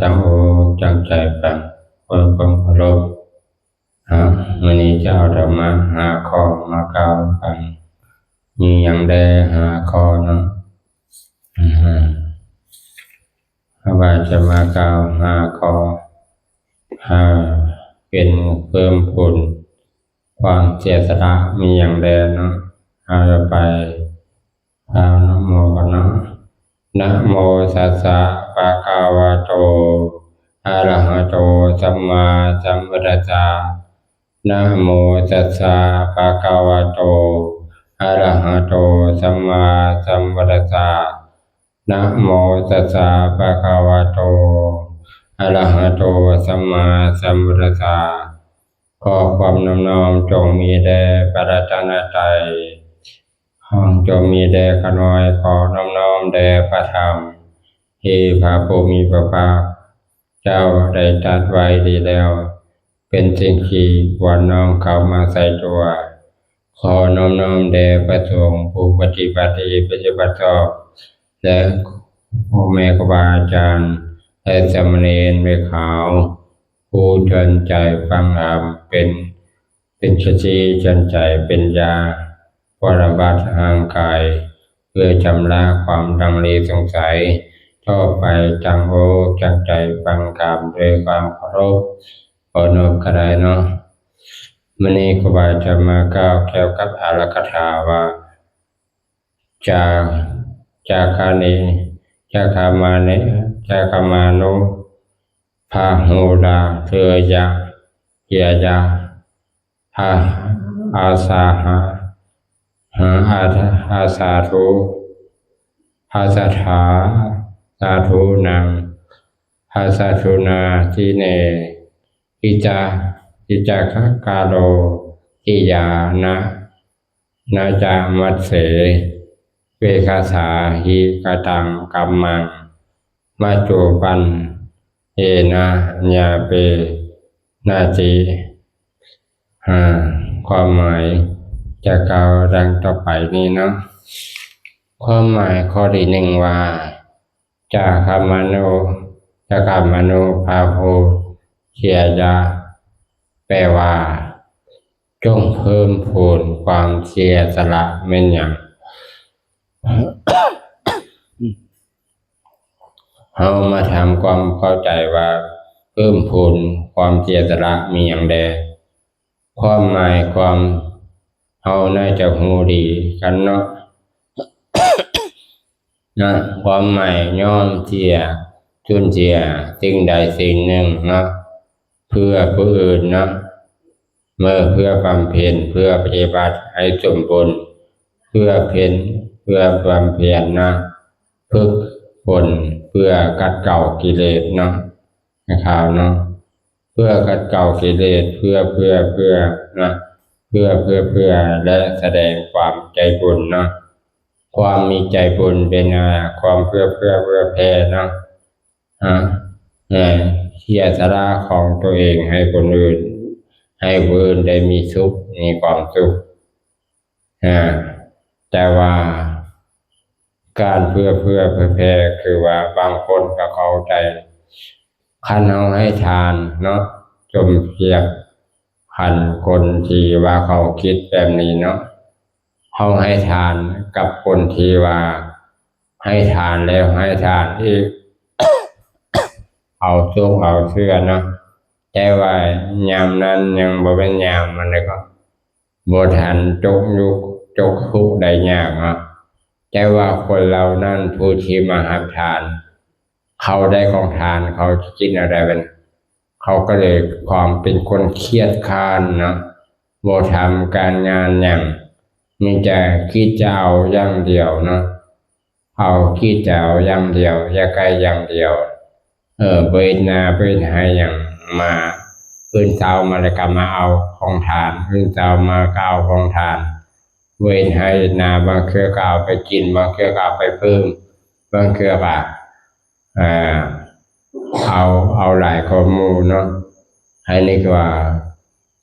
ຕັ້ງອົກຕັ້ງໃຈຟັງ ດ້ວຍຄວາມເຄົາລົບ. ເອົາ ມື້ນີ້ຈະເອົາທຳມະຫ້າຂໍ້ມາກ່າວໃຫ້ຟັງ. ມີຫຍັງແດ່ຫ້າຂໍ້ເນາະ? ເຮົາວ່າຈະມາກ່າວຫ້າຂໍ້ ເປັນເພີ່ມພູນຄວາມເສຍສະຫຼະ ມີຫຍັງແດ່ເນາະ? ເຮົາຈະໄປ ກ່າວນະໂມກັນເນາະ. ນະໂມຕັດສະ ພະຄະວະໂຕ ອະລະຫະໂຕ ສຳມາສຳພຸດທັດສະ. ນະໂມຕັດສະ ພະຄະວະໂຕ ອະລະຫະໂຕ ສຳມາສຳພຸດທັດສະ. ນະໂມຕັດສະ ພະຄະວະໂຕ ອະລະຫະໂຕ ສຳມາສຳພຸດທັດສະ. ຂໍຄວາມນອບນ້ອມຈົ່ງມີແດ່ພະລັດຕະນະໄຕ ຈົ່ງມີແດ່ຂ້ານ້ອຍ ຂໍນອບນ້ອມແດ່ພະທຳ ທີ່ພະຜູ້ມີພະພາກເຈົ້າໄດ້ຕັດໄວ້ດີແລ້ວ ເປັນສິ່ງທີ່ຄວນນ້ອມເຂົ້າມາໃສ່ຕົວ. ຂໍນອບນ້ອມແດ່ພະສົງ ຜູ້ປະຕິບັດດີປະຕິບັດຊອບ ແລະ ພໍ່ແມ່ຄູບາອາຈານ ແລະ ສາມະເນນແມ່ຂາວ ຜູ້ສົນໃຈຟັງທຳ ເປັນ ເປັນສະຕິ ສົນໃຈປັນຍາ ປະລະບັດຮ່າງກາຍ ເພື່ອຊຳລະຄວາມລັງເລສົງໄສ. ຕໍ່ໄປຕັ້ງອົກຕັ້ງໃຈຟັງທຳດ້ວຍຄວາມເຄົາລົບ ເຄົາລົບກໍໄດ້ເນາະ. ມື້ນີ້ຄູບາຈະມາກ່າວກ່ຽວກັບອາລັກຂະຖາວ່າ ຈາ ຈາຄານິ ຈາຄາມານິ ຈາຄາມານຸ ພາຫູລາ ເທຍະ ເທຍະ ພາ ອາສາຫະ ຫາ ອາ ອາສາທຸ ພາສະຖາ ສາທຸນັງ ພາສະທຸນາ ທິເນ ກິດຈະ ກິດຈະກາໂລ ຕິຍານະ ນະຈະມັດເສ ເວຄະສາຫິ ກະຕັງກັມມັງ ມັດຈຸປັນເອນະ ຍາເປນະຕິ. ຄວາມໝາຍຈະກ່າວດັ່ງຕໍ່ໄປນີ້ເນາະ. ຄວາມໝາຍຂໍ້ທີໜຶ່ງວ່າ ຈາຄາມານຸ ຈາຄາມານຸ ພາຫູ ເທຍະ ແປວ່າ ຈົ່ງເພີ່ມພູນຄວາມເສຍສະຫຼະ. ແມ່ນຫຍັງ? ເຮົາມາທຳຄວາມເຂົ້າໃຈວ່າ ເພີ່ມພູນຄວາມເສຍສະຫຼະມີຫຍັງແດ່? ຄວາມໝາຍຄວາມ ເຮົາໜ້າຈະຮູ້ດີກັນເນາະ ນະ ຄວາມໝາຍ ຍ່ອມເສຍ ສູນເສຍສິ່ງໃດສິ່ງໜຶ່ງເນາະ ເພື່ອຜູ້ອື່ນເນາະ ເມື່ອເພື່ອບຳເພັນ ເພື່ອປະຕິບັດໃຫ້ສົມບູນ ເພື່ອເພັນ ເພື່ອບຳເພັນນະ ຝຶກຝົນ ເພື່ອຂັດເກົາກິເລດເນາະ ໃຫ້ຂາວເນາະ ເພື່ອຂັດເກົາກິເລດ ເພື່ອ ເພື່ອ ເພື່ອນະ ເພື່ອ ເພື່ອ ເພື່ອ ແລະ ສະແດງຄວາມໃຈບຸນເນາະ ຄວາມມີໃຈບຸນເປັນ ອາ ຄວາມເພື່ອ ເພື່ອ ເພື່ອແຜ່ເນາະ ອາ ເສຍສະຫຼະຂອງຕົວເອງໃຫ້ຄົນອື່ນ ໃຫ້ຜູ້ອື່ນໄດ້ມີສຸກ ມີຄວາມສຸກ. ອາ ແຕ່ວ່າການເພື່ອເພື່ອເຜື່ອແຜ່ ຄືວ່າບາງຄົນກໍເຂົ້າໃຈ ຄັນເຮົາໃຫ້ທານເນາະ ສົມທຽບ ຄັນຄົນທີ່ວ່າເຂົາຄິດແບບນີ້ເນາະ ເຮົາໃຫ້ທານກັບຄົນທີ່ວ່າໃຫ້ທານແລ້ວໃຫ້ທານອີກ ເອົາໂຊກເອົາເຊື່ອເນາະ ແຕ່ວ່າຍາມນັ້ນຍັງບໍ່ແມ່ນຍາມມັນເດ້ ກໍບໍ່ທັນຕົກຍຸກຕົກທຸກໄດ້ຍາກເນາະ ແຕ່ວ່າຄົນເຫຼົ່ານັ້ນຜູ້ທີ່ມາຮັບທານ ເຂົາໄດ້ຂອງທານ ເຂົາຈະກິນເອົາໄດ້ບັດນີ້ ເຂົາກໍເລີຍຄວາມເປັນຄົນຄຽດຄ້ານເນາະ ບໍ່ທຳການງານຫຍັງ ມີແຕ່ຄິດຈະເອົາຢ່າງດຽວເນາະ ເອົາ ຄິດຈະເອົາຢ່າງດຽວ ຢາກໄດ້ຢ່າງດຽວ ເອີ ບໍ່ເຮັດນາບໍ່ເຮັດໄຮ່ຫຍັງ ມາ ມື້ເຊົ້າມາແລ້ວກໍມາເອົາຂອງທານ ມື້ເຊົ້າມາກໍເອົາຂອງທານ ບໍ່ເຮັດໄຮ່ເຮັດນາ ບາງເທື່ອກໍເອົາໄປກິນ ບາງເທື່ອກໍເອົາໄປເພີ່ມ ບາງເທື່ອກໍ ເອົາ ເອົາຫຼາຍກວ່າໝູ່ເນາະ ອັນນີ້ຄືວ່າ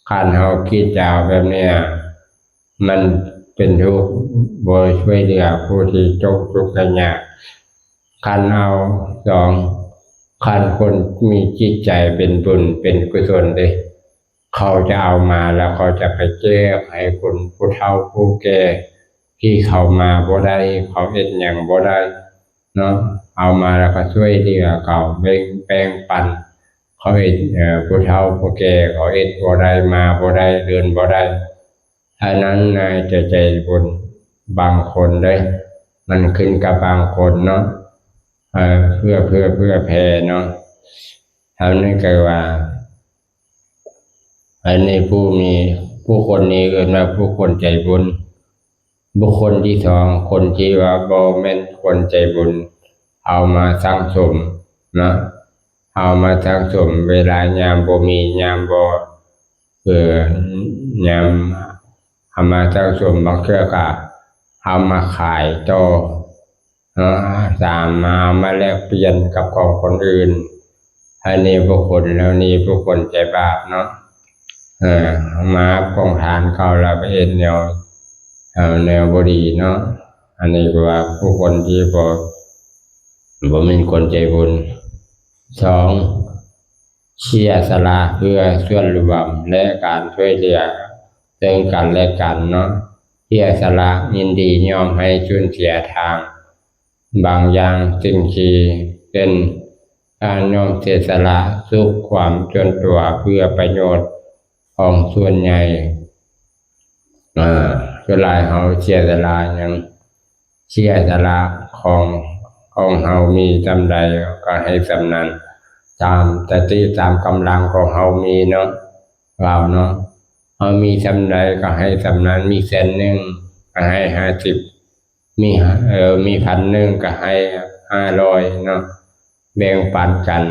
ຄັນເຮົາຄິດຈະເອົາແບບນີ້ ມັນເປັນທຸກ ບໍ່ຊ່ວຍເຫຼືອຜູ້ທີ່ຕົກທຸກໄດ້ຍາກ ຄັນເອົາ ສອງ ຄັນຄົນມີຈິດໃຈເປັນບຸນເປັນກຸສົນເດ້ ເຂົາຈະເອົາມາແລ້ວເຂົາຈະໄປແຈກໃຫ້ຄົນຜູ້ເຖົ້າຜູ້ແກ່ທີ່ເຂົາມາບໍ່ໄດ້ ເຂົາເຮັດຫຍັງບໍ່ໄດ້ເນາະ ເອົາມາແລ້ວກໍຊ່ວຍເຫຼືອເຂົາ ແບ່ງ ແບ່ງປັນ ເຂົາເຮັດ ເອີ ຜູ້ເຖົ້າຜູ້ແກ່ເຂົາເຮັດບໍ່ໄດ້ ມາບໍ່ໄດ້ ເດີນບໍ່ໄດ້ ອັນນັ້ນນາຈະໃຈບຸນບາງຄົນເດ້ ມັນຂຶ້ນກັບບາງຄົນເນາະ ເອີ ເພື່ອ ເພື່ອ ເພື່ອແຜ່ເນາະ ເທົ່ານັ້ນກໍວ່າ ອັນນີ້ຜູ້ມີ ບຸກຄົນນີ້ເອີ້ນວ່າບຸກຄົນໃຈບຸນ. ບຸກຄົນທີສອງ ຄົນທີ່ວ່າບໍ່ແມ່ນຄົນໃຈບຸນ ເອົາມາສັງສົມເນາະ ເອົາມາສັງສົມ ເວລາຍາມບໍ່ມີ ຍາມບໍ່ ເອີ ຍາມເອົາມາສັງສົມ ບາງເທື່ອກໍເອົາມາຂາຍຕໍ່ ເນາະ ສາມ ເອົາມາແລກປ່ຽນກັບຂອງຄົນອື່ນ ອັນນີ້ບຸກຄົນເຫຼົ່ານີ້ບຸກຄົນໃຈບາບເນາະ ເອີ ເອົາມາຮັບຂອງທານເຂົາແລ້ວໄປເຮັດແນວ ເອີ ແນວບໍ່ດີເນາະ ອັນນີ້ກໍວ່າບຸກຄົນທີ່ບໍ່ ບໍ່ແມ່ນຄົນໃຈບຸນ. ສອງ ເສຍສະຫຼະເພື່ອສ່ວນລວມ ແລະ ການຊ່ວຍເຫຼືອເຊິ່ງກັນແລະກັນເນາະ ເສຍສະຫຼະຍິນດີຍອມໃຫ້ສູນເສຍທາງບາງຢ່າງ ສິ່ງທີ່ເປັນການຍອມເສຍສະຫຼະສຸກຄວາມສ່ວນຕົວເພື່ອປະໂຫຍດຂອງສ່ວນໃຫຍ່. ເອີ ສ່ວນຫຼາຍເຮົາເສຍສະຫຼະຫຍັງ? ເສຍສະຫຼະຂອງ ຂອງເຮົາມີສ່ຳໃດກໍໃຫ້ສ່ຳນັ້ນ ຕາມສະຕິຕາມກຳລັງຂອງເຮົາມີເນາະ ລາວເນາະ ເຮົາມີສ່ຳໃດກໍໃຫ້ສ່ຳນັ້ນ ມີແສນໜຶ່ງກໍໃຫ້ຫ້າສິບ ມີ ເອີ ມີພັນໜຶ່ງກໍໃຫ້ຫ້າຮ້ອຍເນາະ ແບ່ງປັນກັນ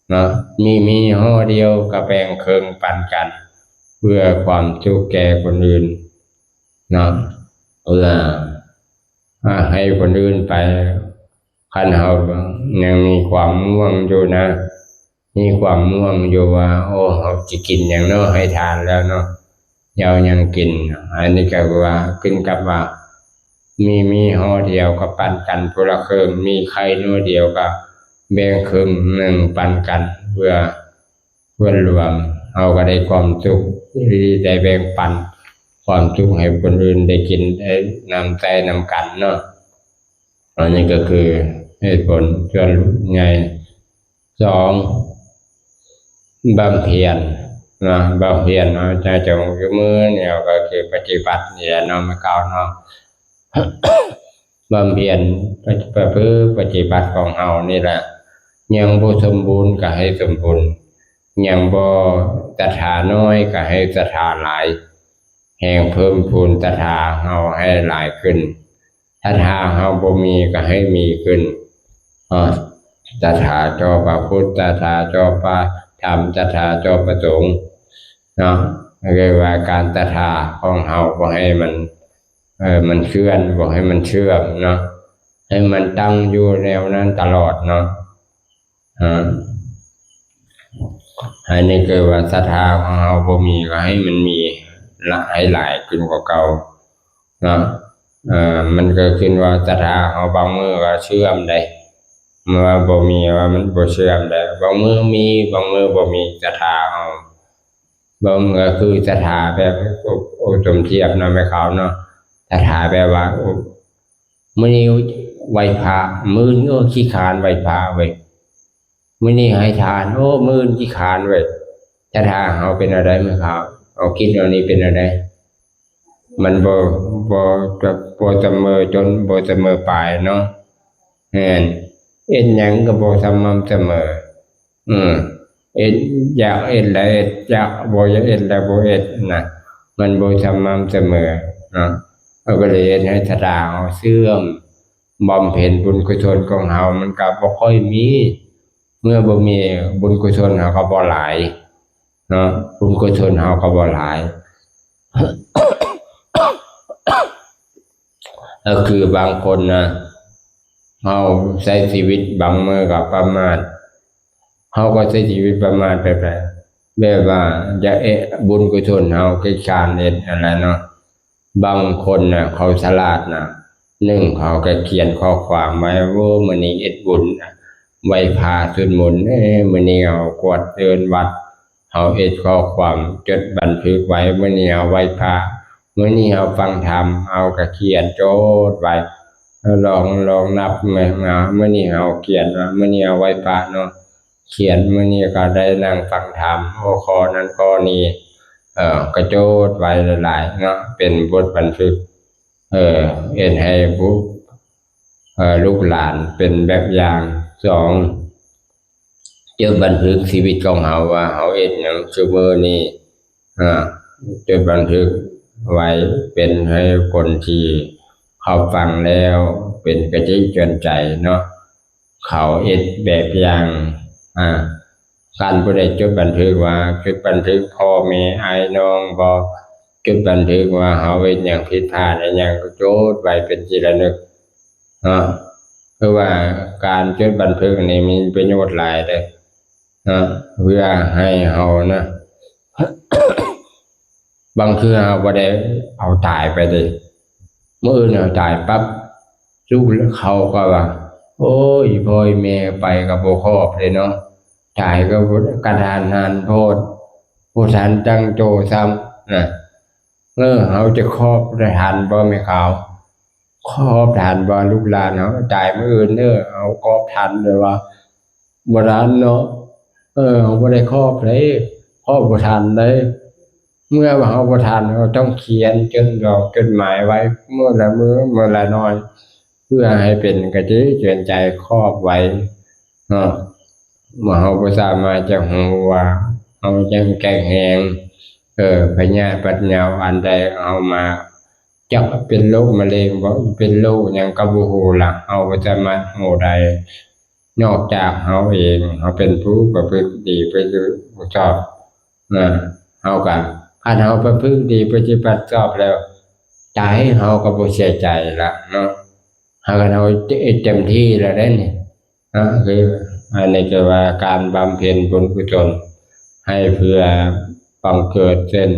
ເນາະ ມີ ມີຫໍ່ດຽວກໍແບ່ງເຄິ່ງປັນກັນ ເພື່ອຄວາມສຸກແກ່ຄົນອື່ນເນາະ ເພື່ອ ອາ ໃຫ້ຄົນອື່ນໄປ ຄັນເຮົາຍັງມີຄວາມຫ່ວງຢູ່ນະ ມີຄວາມຫ່ວງຢູ່ວ່າ ໂອ້ ເຮົາຊິກິນຫຍັງເນາະ ໃຫ້ທານແລ້ວເນາະ ຈະເອົາຫຍັງກິນ? ອັນນີ້ກໍຄືວ່າຂຶ້ນກັບວ່າ ມີ ມີຫໍ່ດຽວກໍປັນກັນຜູ້ລະເຄິ່ງ ມີໄຂ່ໜ່ວຍດຽວກໍແບ່ງເຄິ່ງໜຶ່ງປັນກັນ ເພື່ອ ສ່ວນລວມ ເຮົາກໍໄດ້ຄວາມສຸກ ທີ່ໄດ້ແບ່ງປັນຄວາມສຸກໃຫ້ຄົນອື່ນໄດ້ກິນ ໄດ້ນຳໃຊ້ນຳກັນເນາະ ອັນນີ້ກໍຄືເຫດຜົນສ່ວນໃຫຍ່. ສອງ ບຳເພັນເນາະ ບຳເພັນເນາະ ຈະ ຈະ ມື້ນີ້ກໍຄືປະຕິບັດນີ້ແຫຼະເນາະ ແມ່ເກົ່າເນາະ ບຳເພັນປະ ປະ ປະຕິບັດຂອງເຮົານີ້ແຫຼະ ຍັງບໍ່ສົມບູນກໍໃຫ້ສົມບູນ ຍັງບໍ່ ສັດທານ້ອຍກໍໃຫ້ສັດທາຫຼາຍ ແຮ່ງເພີ່ມພູນສັດທາເຮົາໃຫ້ຫຼາຍຂຶ້ນ ສັດທາເຮົາບໍ່ມີກໍໃຫ້ມີຂຶ້ນເນາະ ສັດທາຕໍ່ພະພຸດ ສັດທາຕໍ່ພະທຳ ສັດທາຕໍ່ພະສົງເນາະ ເອີ້ນວ່າການສັດທາຂອງເຮົາບໍ່ໃຫ້ມັນ ເອີ ມັນເຄື່ອນ ບໍ່ໃຫ້ມັນເຊື່ອມເນາະ ໃຫ້ມັນຕັ້ງຢູ່ແນວນັ້ນຕະຫຼອດເນາະ ອາ ອັນນີ້ຄືວ່າສັດທາຂອງເຮົາບໍ່ມີ ກໍໃຫ້ມັນມີຫຼາຍ ໃຫ້ຫຼາຍຂຶ້ນກວ່າເກົ່າເນາະ ເອີ ມັນກໍຂຶ້ນວ່າສັດທາເຮົາບາງມື້ກໍເຊື່ອມໃດ ເມື່ອບໍ່ມີວ່າມັນບໍ່ເຊື່ອມໃດ ບາງມື້ມີ ບາງມື້ບໍ່ມີ ສັດທາເຮົາ ບາງມື້ກໍຄືສັດທາແບບ ໂອ້ ສົມທຽບເນາະ ແມ່ເຖົ້າເນາະ ສັດທາແບບວ່າ ໂອ້ ມື້ນີ້ໄຫວ້ພະ ມື້ອື່ນ ໂອ້ ຂີ້ຄ້ານໄຫວ້ພະເວີຍ ມື້ນີ້ໃຫ້ທານ ໂອ້ ມື້ອື່ນຂີ້ຄ້ານເວີຍ ສັດທາເຮົາເປັນແນວໃດ ແມ່ເຖົ້າ ເຮົາຄິດແນວນີ້ເປັນແນວໃດ? ມັນບໍ່ ບໍ່ ຈະ ບໍ່ສະເໝີຕົ້ນ ບໍ່ສະເໝີປາຍເນາະ ແມ່ນ ເຮັດຫຍັງກໍບໍ່ສະໝ່ຳສະເໝີ ເອີ ເຮັດ ຢາກເຮັດແລ້ວເຮັດ ຢາກ ບໍ່ຢາກເຮັດແລ້ວບໍ່ເຮັດນະ ມັນບໍ່ສະໝ່ຳສະເໝີເນາະ ເຮົາກໍເລີຍເຮັດໃຫ້ສັດທາເຮົາເສື່ອມ ບຳເພັນບຸນກຸສົນຂອງເຮົາມັນກໍບໍ່ຄ່ອຍມີ ເມື່ອບໍ່ມີບຸນກຸສົນເຮົາກໍບໍ່ຫຼາຍເນາະ ບຸນກຸສົນເຮົາກໍບໍ່ຫຼາຍ ກໍຄືບາງຄົນນະ ເຮົາໃຊ້ຊີວິດບາງມື້ກໍປະໝາດ ເຮົາກໍໃຊ້ຊີວິດປະໝາດແບບໃດ? ແບບວ່າຢາກເອະ ບຸນກຸສົນເຮົາຂີ້ຄ້ານເຮັດຫັ້ນແຫຼະເນາະ. ບາງຄົນນະເຂົາສະຫຼາດນະ ໜຶ່ງເຂົາກໍຂຽນຂໍ້ຄວາມໄວ້ ໂອ້ ມື້ນີ້ເຮັດບຸນນະ ໄຫວ້ພະ ສວດມົນ ເອີ ມື້ນີ້ເຮົາກວດເດີ່ນວັດ ເຮົາເຮັດຂໍ້ຄວາມຈົດບັນທຶກໄວ້ ມື້ນີ້ເຮົາໄຫວ້ພະ ມື້ນີ້ເຮົາຟັງທຳ ເຮົາກະຂຽນໂຈດໄວ້ ລອງ ລອງນັບ ມື້ນີ້ເຮົາຂຽນວ່າ ມື້ນີ້ເຮົາໄຫວ້ພະເນາະ ຂຽນມື້ນີ້ກະໄດ້ນັ່ງຟັງທຳ ຫົວຂໍ້ນັ້ນຂໍ້ນີ້ ເອີ ກະໂຈດໄວ້ຫຼາຍໆເນາະ ເປັນບົດບັນທຶກ ເອີ ເຮັດໃຫ້ບຸ ເອີ ລູກຫຼານເປັນແບບຢ່າງ. ສອງ ຈົດບັນທຶກຊີວິດຂອງເຮົາວ່າເຮົາເຮັດຫຍັງຊຸມື້ນີ້ ອາ ຈົດບັນທຶກໄວ້ເປັນໃຫ້ຄົນທີ່ເຂົາຟັງແລ້ວເປັນກະຕິເຕືອນໃຈເນາະ ເຂົາເຮັດແບບຢ່າງ ອາ ຄັນຜູ້ໃດຈົດບັນທຶກວ່າ ຈົດບັນທຶກພໍ່ແມ່ອ້າຍນ້ອງບໍ ຈົດບັນທຶກວ່າເຮົາເຮັດຫຍັງຜິດພາດອີ່ຫຍັງ ກະຈົດໄວ້ເປັນທີ່ລະນຶກ ເນາະ ຄືວ່າການຈົດບັນທຶກນີ້ມີປະໂຫຍດຫຼາຍເດ້ເນາະ ເພື່ອໃຫ້ເຮົານະ ບາງເທື່ອເຮົາບໍ່ໄດ້ເອົາຕາຍໄປເດ້ ມື້ອື່ນເຮົາຕາຍປັບ ລູກເຂົາກະວ່າ ໂອ້ຍ ພໍ່ແມ່ໄປກະບໍ່ຄອບເດ້ເນາະ ຕາຍກະບໍ່ ກະທັນຫັນໂພດ ບໍ່ທັນຕັ້ງໂຕຊ້ຳນະ ເອີ ເຮົາຈະຄອບໄດ້ທັນບໍ່ແມ່ຂາວ ຄອບທັນບໍ່ ລູກຫຼານເຮົາຕາຍມື້ອື່ນເດີ ເຮົາຄອບທັນເດີວ່າ ບໍ່ທັນເນາະ ເອີ ເຮົາບໍ່ໄດ້ຄອບເດ້ ຄອບບໍ່ທັນເດ້ ເມື່ອວ່າເຮົາບໍ່ທັນ ເຮົາຕ້ອງຂຽນຈົດດອກຈົດໝາຍໄວ້ ມື້ລະມື້ ມື້ລະໜ້ອຍ ເພື່ອໃຫ້ເປັນກະຕິເຕືອນໃຈ ຄອບໄວ້ເນາະ ວ່າເຮົາບໍ່ສາມາດຈະຮູ້ວ່າເຮົາຍັງແຂງແຮງ ເອີ ພະຍາດບັດເຍົາອັນໃດເຮົາມາ ຈັກເປັນໂລກມະເຮັງບໍ ເປັນໂລກຫຍັງກະບໍ່ຮູ້ລະ ເຮົາບໍ່ສາມາດຮູ້ໄດ້ ນອກຈາກເຮົາເອງ ເຮົາເປັນຜູ້ປະພຶດດີປະຕິບັດຊອບ ເຮົາກະ ຄັນເຮົາປະພຶດດີປະຕິບັດຊອບແລ້ວ ໃຈເຮົາກະບໍ່ເສຍໃຈລະເນາະ ເຮົາກະເຮັດເຕັມທີ່ລະເດ້ນີ້ ເນາະ ຄື ອັນນີ້ກະວ່າການບຳເພັນບຸນກຸສົນໃຫ້ເພື່ອບັງເກີດເຊັ່ນ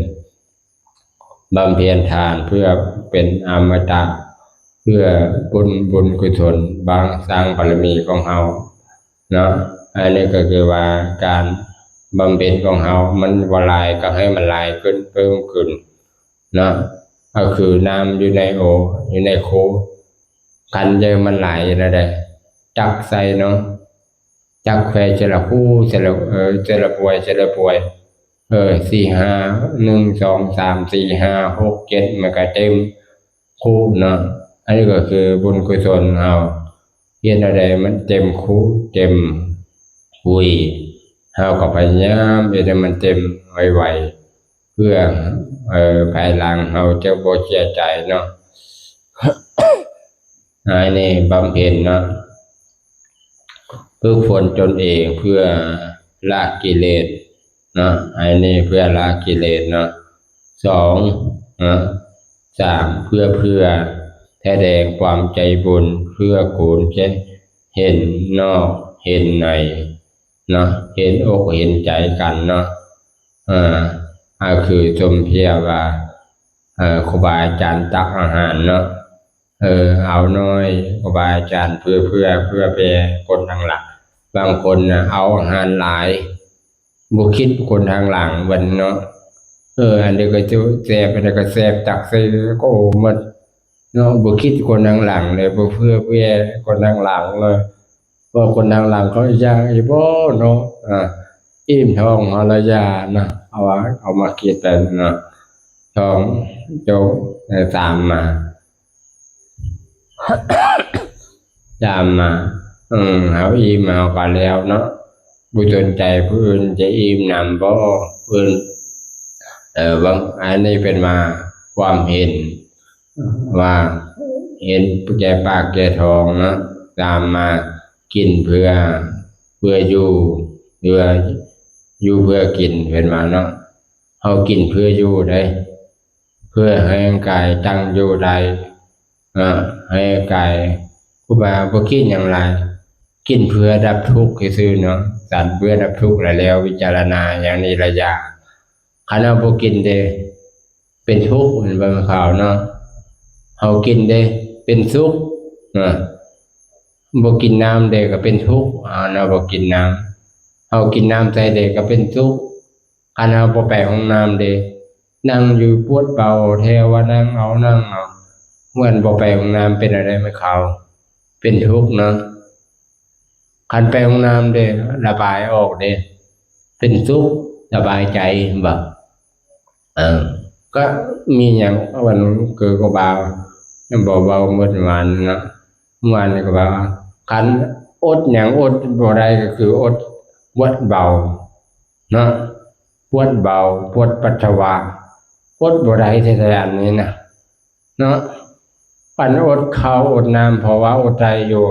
ບຳເພັນທານເພື່ອເປັນອະມະຕະ ເພື່ອບຸນ ບຸນກຸສົນ ບາງສ້າງບາລະມີຂອງເຮົາເນາະ ອັນນີ້ກະຄືວ່າການບຳເພັນຂອງເຮົາມັນບໍ່ຫຼາຍກະໃຫ້ມັນຫຼາຍຂຶ້ນ ເພີ່ມຂຶ້ນເນາະ ກະຄືນ້ຳຢູ່ໃນໂອ ຢູ່ໃນໂຄ ຄັນເຈີມັນຫຼາຍແນວໃດ ຕັກໃສ່ເນາະ ຕັກໃສ່ເທື່ອລະຄູ່ ເທື່ອລະ ເອີ ເທື່ອລະບວຍ ເທື່ອລະບວຍ ເອີ ສີ່ຫ້າ ໜຶ່ງ ສອງ ສາມ ສີ່ ຫ້າ ຫົກ ເຈັດ ມັນກະເຕັມຄຸເນາະ ອັນນີ້ກະຄືບຸນກຸສົນເຮົາ ເຮັດແນວໃດມັນເຕັມຄຸ ເຕັມຄຸ ເຮົາກະພະຍາຍາມເຮັດໃຫ້ມັນເຕັມໄວໆ ເພື່ອ ເອີ ພາຍຫຼັງເຮົາຈະບໍ່ເສຍໃຈເນາະ ອັນນີ້ບຳເພັນເນາະ ຝຶກຝົນຕົນເອງເພື່ອລະກິເລດເນາະ ອັນນີ້ເພື່ອລະກິເລດເນາະ ສອງເນາະ ສາມ ເພື່ອ ເພື່ອສະແດງຄວາມໃຈບຸນ ເພື່ອໂກນຈະເຫັນນອກເຫັນໃນເນາະ ເຫັນອົກເຫັນໃຈກັນເນາະ ເອີ ກະຄືສົມພຽບວ່າ ເອີ ຄູບາອາຈານຕັກອາຫານເນາະ ເອີ ເອົາໜ້ອຍ ຄູບາອາຈານເຜື່ອ ເຜື່ອ ເຜື່ອແຜ່ຄົນທາງຫຼັງ ບາງຄົນນະເອົາອາຫານຫຼາຍ ບໍ່ຄິດຄົນທາງຫຼັງເພິ່ນເນາະ ເອີ ອັນໃດກະແຊບ ອັນໃດກະແຊບ ຕັກໃສ່ກະໂອໝົດເນາະ ບໍ່ຄິດຄົນທາງຫຼັງເລີຍ ບໍ່ເຜື່ອແຜ່ຄົນທາງຫຼັງເລີຍ ເພາະຄົນທາງຫຼັງເຂົາຢາກຢູ່ບໍ່ເນາະ ອາ ອີ່ມທ້ອງເຮົາລະຢ່ານະ ເອົາວ່າ ເອົາມາຄິດແລ້ວເນາະ ທ້ອງຈົກ ເອີ ຕາມມາ ຕາມມາ ເອີ ເຮົາອີ່ມເຮົາກະແລ້ວເນາະ ບໍ່ສົນໃຈຜູ້ອື່ນຈະອີ່ມນຳບໍ່ ຜູ້ອື່ນ ເອີ ບາງ ອັນນີ້ເພິ່ນວ່າ ຄວາມເຫັນ ວ່າເຫັນແກ່ປາກແກ່ທ້ອງເນາະ ຕາມມາ ກິນເພື່ອ ເພື່ອຢູ່ ເພື່ອ ຢູ່ເພື່ອກິນ ເພິ່ນວ່າເນາະ ເຮົາກິນເພື່ອຢູ່ເດ້ ເພື່ອໃຫ້ຮ່າງກາຍຕັ້ງຢູ່ໄດ້ ເນາະ ໃຫ້ກາຍ ຄູບາບໍ່ຄິດຫຍັງຫຼາຍ ກິນເພື່ອດັບທຸກຊື່ໆເນາະ ສັນເພື່ອດັບທຸກລະແລ້ວ ພິຈາລະນາຢ່າງນີ້ລະຢ່າ ຄັນເຮົາບໍ່ກິນເດ ເປັນທຸກ ແມ່ນບໍ່ແມ່ຂາວເນາະ ເຮົາກິນເດ ເປັນສຸກເນາະ ບໍ່ກິນນ້ຳເດກໍເປັນທຸກ ເຮົານະ ບໍ່ກິນນ້ຳ ເຮົາກິນນ້ຳໃສ່ເດກໍເປັນທຸກ ຄັນເຮົາບໍ່ໄປຫ້ອງນ້ຳເດ ນັ່ງຢູ່ປວດເບົາ ແທ້ວ່ານັ່ງເອົາ ນັ່ງເອົາ ເໝືອນບໍ່ໄປຫ້ອງນ້ຳ ເປັນແນວໃດແມ່ເຖົ້າ? ເປັນທຸກເນາະ. ຄັນໄປຫ້ອງນ້ຳເດ ລະບາຍອອກເດ ເປັນສຸກ ສະບາຍໃຈ ເຫັນບໍ່? ເອີ ກໍມີຫຍັງ ອັນຄືຄູບາ ບໍ່ເວົ້າມື້ວານເນາະ ມື້ວານນີ້ກໍວ່າ ຄັນອົດຫຍັງອົດບໍ່ໄດ້ ກໍຄືອົດປວດເບົາເນາະ ປວດເບົາ ປວດປັດສະວະ ອົດບໍ່ໄດ້ແທ້ໆ ອັນນີ້ນະ ເນາະ ອັນອົດເຂົ້າອົດນ້ຳ ເພາະວ່າອົດໄດ້ຢູ່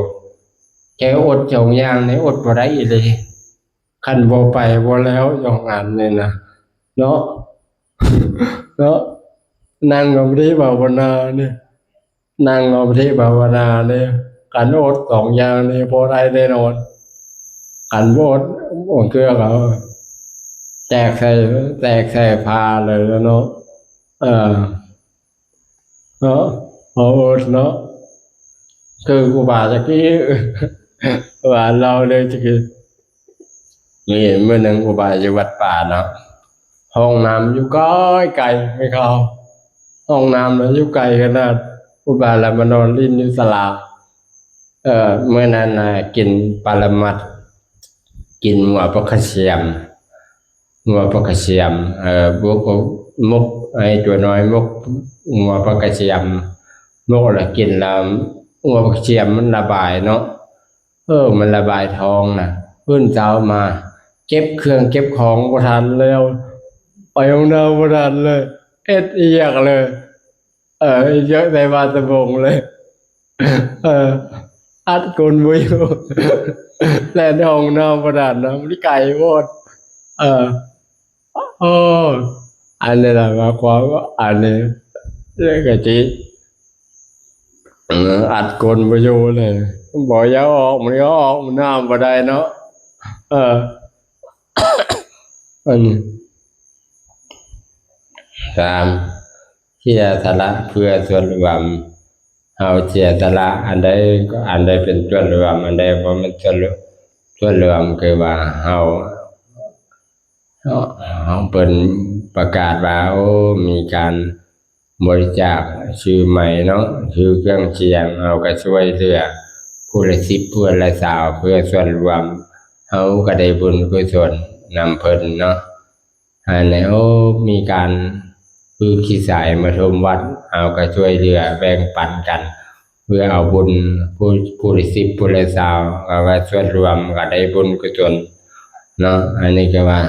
ແຕ່ອົດສອງຢ່າງນີ້ອົດບໍ່ໄດ້ອີ່ຫຼີ ຄັນບໍ່ໄປບໍ່ແລ້ວສອງອັນນີ້ນະ ເນາະ ເນາະ ນັ່ງສະມາທິພາວະນານີ້ ນັ່ງສະມາທິພາວະນານີ້ ຄັນອົດສອງຢ່າງນີ້ບໍ່ໄດ້ແນ່ນອນ ຄັນບໍ່ອົດ ບາງເທື່ອກໍແຕກໃສ່ ແຕກໃສ່ຟ້າເລີຍເນາະ ເອີ. ເນາະ ເຮົາອົດເນາະ ຄືຄູບາຕະກີ້ ວ່າເລົ່າເລີຍຕະກີ້ ມີມື້ໜຶ່ງຄູບາຢູ່ວັດປ່າເນາະ ຫ້ອງນ້ຳຢູ່ໄກໆ ແມ່ເຖົ້າ ຫ້ອງນ້ຳນະຢູ່ໄກຂະໜາດ ຄູບາລະມານອນຫຼິ້ນຢູ່ສາລາ ເອີ ມື້ນັ້ນນະກິນປະລະມັດ ກິນໝູປາກກະຊຽມ ໝູປາກກະຊຽມ ເອີ ບຸກ ໝົກ ໃຫ້ຕົວນ້ອຍໝົກໝູປາກກະຊຽມ ໝົກແລ້ວກິນແລ້ວ ໝູປາກກະຊຽມມັນລະບາຍເນາະ ເອີ ມັນລະບາຍທ້ອງນະ ມື້ເຊົ້າມາເກັບເຄື່ອງເກັບຂອງບໍ່ທັນແລ້ວ ໄປຫ້ອງນ້ຳບໍ່ທັນເລີຍ ເຮັດອີຫຍັງເລີຍ ເອີ ເຍາະໃສ່ຜ້າສະບົງເລີຍ ເອີ ອັດກົ້ນບໍ່ຢູ່ ແລ່ນຫ້ອງນ້ຳບໍ່ທັນນະ ມັນໄກໂພດ ເອີ ໂອ້ ອັນນີ້ລະວ່າຄວາມ ອັນນີ້ ເລື່ອງກະຈິ ເອີ ອັດກົ້ນບໍ່ຢູ່ເລີຍ ບໍ່ຢາກອອກ ມັນກໍອອກ ມັນຫ້າມບໍ່ໄດ້ເນາະ ເອີ ອັນນີ້ ສາມ ເສຍສະຫຼະເພື່ອສ່ວນລວມ ເຮົາເສຍສະຫຼະອັນໃດ ອັນໃດເປັນສ່ວນລວມ ອັນໃດບໍ່ແມ່ນສ່ວນລວມ ສ່ວນລວມຄືວ່າເຮົາ ເຮົາ ເຮົາ ເພິ່ນປະກາດວ່າ ໂອ້ ມີການບໍລິຈາກຊື່ໃໝ່ເນາະ ຊື່ເຄື່ອງສຽງ ເຮົາກໍຊ່ວຍເຫຼືອຜູ້ລະສິບ ຜູ້ລະຊາວ ເພື່ອສ່ວນລວມ ເຮົາກໍໄດ້ບຸນກຸສົນນຳເພິ່ນເນາະ. ອັນນີ້ ໂອ້ ມີການຄືຂີ້ສາຍມາຖົມວັດ ເຮົາກໍຊ່ວຍເຫຼືອແບ່ງປັນກັນ ເພື່ອເອົາບຸນ ຜູ້ ຜູ້ລະສິບ ຜູ້ລະຊາວ ກໍວ່າສ່ວນລວມກໍໄດ້ບຸນກຸສົນເນາະ. ອັນນີ້ກໍວ່າ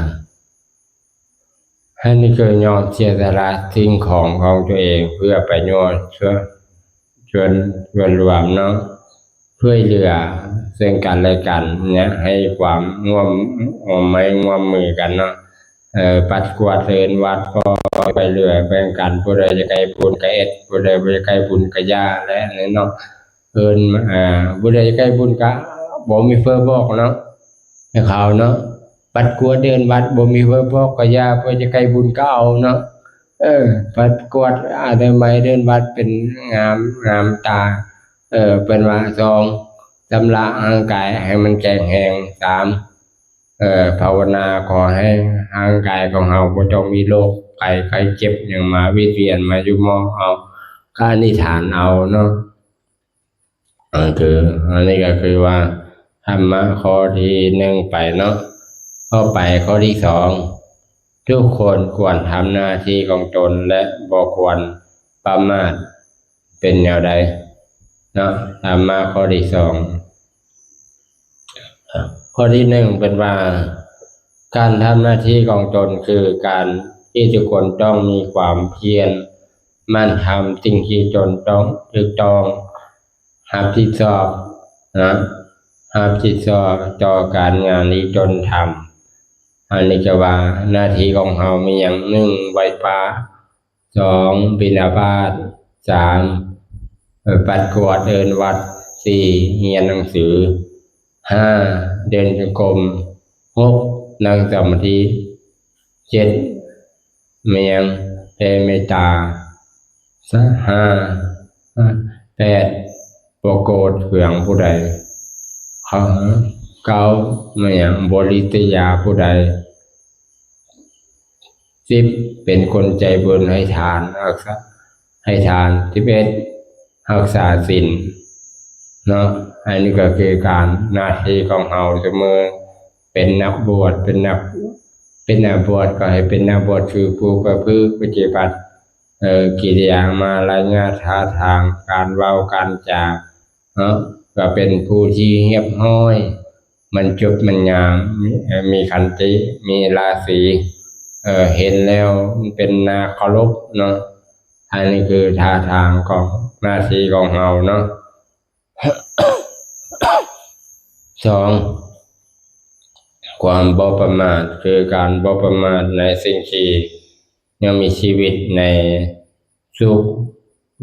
ອັນນີ້ກໍຍອມເສຍສະຫຼະສິ່ງຂອງຂອງຕົວເອງ ເພື່ອປະໂຫຍດສ່ວນ ສ່ວນ ສ່ວນລວມເນາະ ຊ່ວຍເຫຼືອເຊິ່ງກັນແລະກັນເນຍ ໃຫ້ຄວາມຮ່ວມ ຮ່ວມໄມ້ຮ່ວມມືກັນເນາະ. ເອີ ປັດກວາດເຮືອນວັດກໍຊ່ວຍເຫຼືອແບ່ງກັນ ຜູ້ໃດຢາກໄດ້ບຸນກໍເຮັດ ຜູ້ໃດບໍ່ຢາກໄດ້ບຸນກໍຢ່າ ແລະ ເນາະ ເອີ້ນ ເອີ ຜູ້ໃດຢາກໄດ້ບຸນກໍບໍ່ມີເພີບອກເນາະ ໃຫ້ເຂົາເນາະ ປັດກວາດເຮືອນວັດ ບໍ່ມີເພີບອກກໍຢ່າ ຜູ້ຢາກໄດ້ບຸນກໍເອົາເນາະ. ເອີ ປັດກວາດອະນາໄມເຮືອນວັດເປັນງາມ ງາມຕາ ເອີ ເພິ່ນວ່າ ສອງ ຊຳລະຮ່າງກາຍໃຫ້ມັນແຂງແຮງ ສາມ ເອີ ພາວະນາຂໍໃຫ້ຮ່າງກາຍຂອງເຮົາບໍ່ຕ້ອງມີໂລກໄພໄຂ້ເຈັບຫຍັງມາວຽດວຽນມາຢູ່ໝໍ້ເຮົາ ກໍອະທິຖານເອົາເນາະ. ເອີ ຄື ອັນນີ້ກໍຄືວ່າທຳມະຂໍ້ທີໜຶ່ງໄປເນາະ. ຕໍ່ໄປຂໍ້ທີສອງ ທຸກຄົນຄວນທຳໜ້າທີ່ຂອງຕົນ ແລະ ບໍ່ຄວນປະໝາດ. ເປັນແນວໃດເນາະ ທຳມະຂໍ້ທີສອງ. ຂໍ້ທີໜຶ່ງເປັນວ່າ ການທຳໜ້າທີ່ຂອງຕົນຄືການທີ່ທຸກຄົນຕ້ອງມີຄວາມພຽນໝັ່ນທຳສິ່ງທີ່ຕົນຕ້ອງ ຖືກຕ້ອງ ຮັບຜິດຊອບນະ ຮັບຜິດຊອບຕໍ່ການງານທີ່ຕົນທຳ. ອັນນີ້ກໍວ່າໜ້າທີ່ຂອງເຮົາມີຫຍັງ? ໜຶ່ງ ໄຫວ້ພະ, ສອງ ບິນທະບາດ, ສາມ ເອີ ປັດກວາດເຮືອນວັດ, ສີ່ ຮຽນໜັງສື, ຫ້າ ເດີນຈົງກົມ, ຫົກ ນັ່ງສະມາທິ, ເຈັດ ແມ່ນຫຍັງ? ແຜ່ເມດຕາ, ຫ້າ ແປດ ບໍ່ໂກດເຄືອງຜູ້ໃດ. ເກົ້າ ແມ່ນຫຍັງ ບໍລິດຕະຍາຜູ້ໃດ ສິບ ເປັນຄົນໃຈບຸນ ໃຫ້ທານ ຮັກສາ ໃຫ້ທານ ສິບເອັດ ຮັກສາສິນເນາະ. ອັນນີ້ກໍຄືການ ໜ້າທີ່ຂອງເຮົາຊຸມື້ ເປັນນັກບວດ ເປັນນັກ ເປັນນັກບວດກໍໃຫ້ເປັນນັກບວດ ຄືຜູ້ປະພຶດປະຕິບັດ ເອີ ກິລິຍາມາລະຍາດ ທ່າທາງ ການເວົ້າການຈາເນາະ ກໍເປັນຜູ້ທີ່ຮຽບຮ້ອຍ ມັນຈົບມັນຍາມ ມີ ເອີ ມີຂັນຕິ ມີລາສີ ເອີ ເຫັນແລ້ວມັນເປັນໜ້າເຄົາລົບເນາະ. ອັນນີ້ຄືທ່າທາງຂອງໜ້າທີ່ຂອງເຮົາເນາະ. ສອງ ຄວາມບໍ່ປະໝາດ ຄືການບໍ່ປະໝາດໃນສິ່ງທີ່ຍັງມີຊີວິດ ໃນສຸກ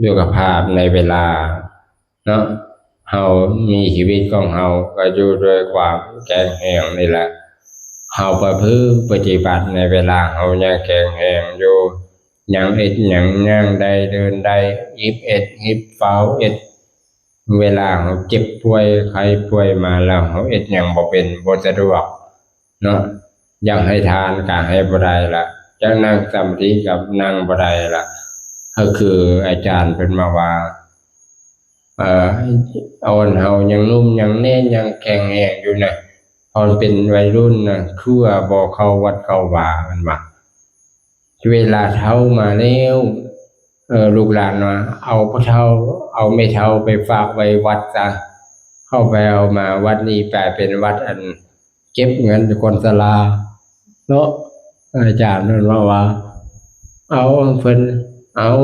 ສຸຂະພາບໃນເວລາເນາະ. ເຮົາມີຊີວິດຂອງເຮົາກໍຢູ່ດ້ວຍຄວາມແຂງແຮງນີ້ແຫຼະ. ເຮົາປະພຶດປະຕິບັດໃນເວລາເຮົາຍັງແຂງແຮງຢູ່ ຍັງເຮັດຫຍັງ ຍ່າງໄດ້ ເດີນໄດ້ ຮີບເຮັດ ຮີບຟ້າວເຮັດ. ເວລາເຮົາເຈັບປ່ວຍໄຂ້ປ່ວຍມາແລ້ວ ເຮົາເຮັດຫຍັງບໍ່ເປັນ ບໍ່ສະດວກເນາະ. ຢາກໃຫ້ທານກໍໃຫ້ບໍ່ໄດ້ລະ ຢາກນັ່ງສະມາທິກໍນັ່ງບໍ່ໄດ້ລະ. ກໍຄືອາຈານເພິ່ນມາວ່າ ເອີ ຕອນເຮົາຍັງໜຸ່ມ ຍັງແໜ້ນ ຍັງແຂງແຮງຢູ່ນະ ຕອນເປັນໄວລຸ້ນນະ ຄືວ່າບໍ່ເຂົ້າວັດເຂົ້າວາ ເພິ່ນວ່າ. ເວລາເຖົ້າມາແລ້ວ ເອີ ລູກຫຼານວ່າ ເອົາພໍ່ເຖົ້າ ເອົາແມ່ເຖົ້າໄປຝາກໄວ້ວັດຊະ ເຂົາໄປເອົາມາ ວັດນີ້ກາຍເປັນວັດອັນເກັບເງິນຄົນຊະລາເນາະ. ອາຈານເພິ່ນເວົ້າວ່າ ເອົາ ເພິ່ນ ເອົາ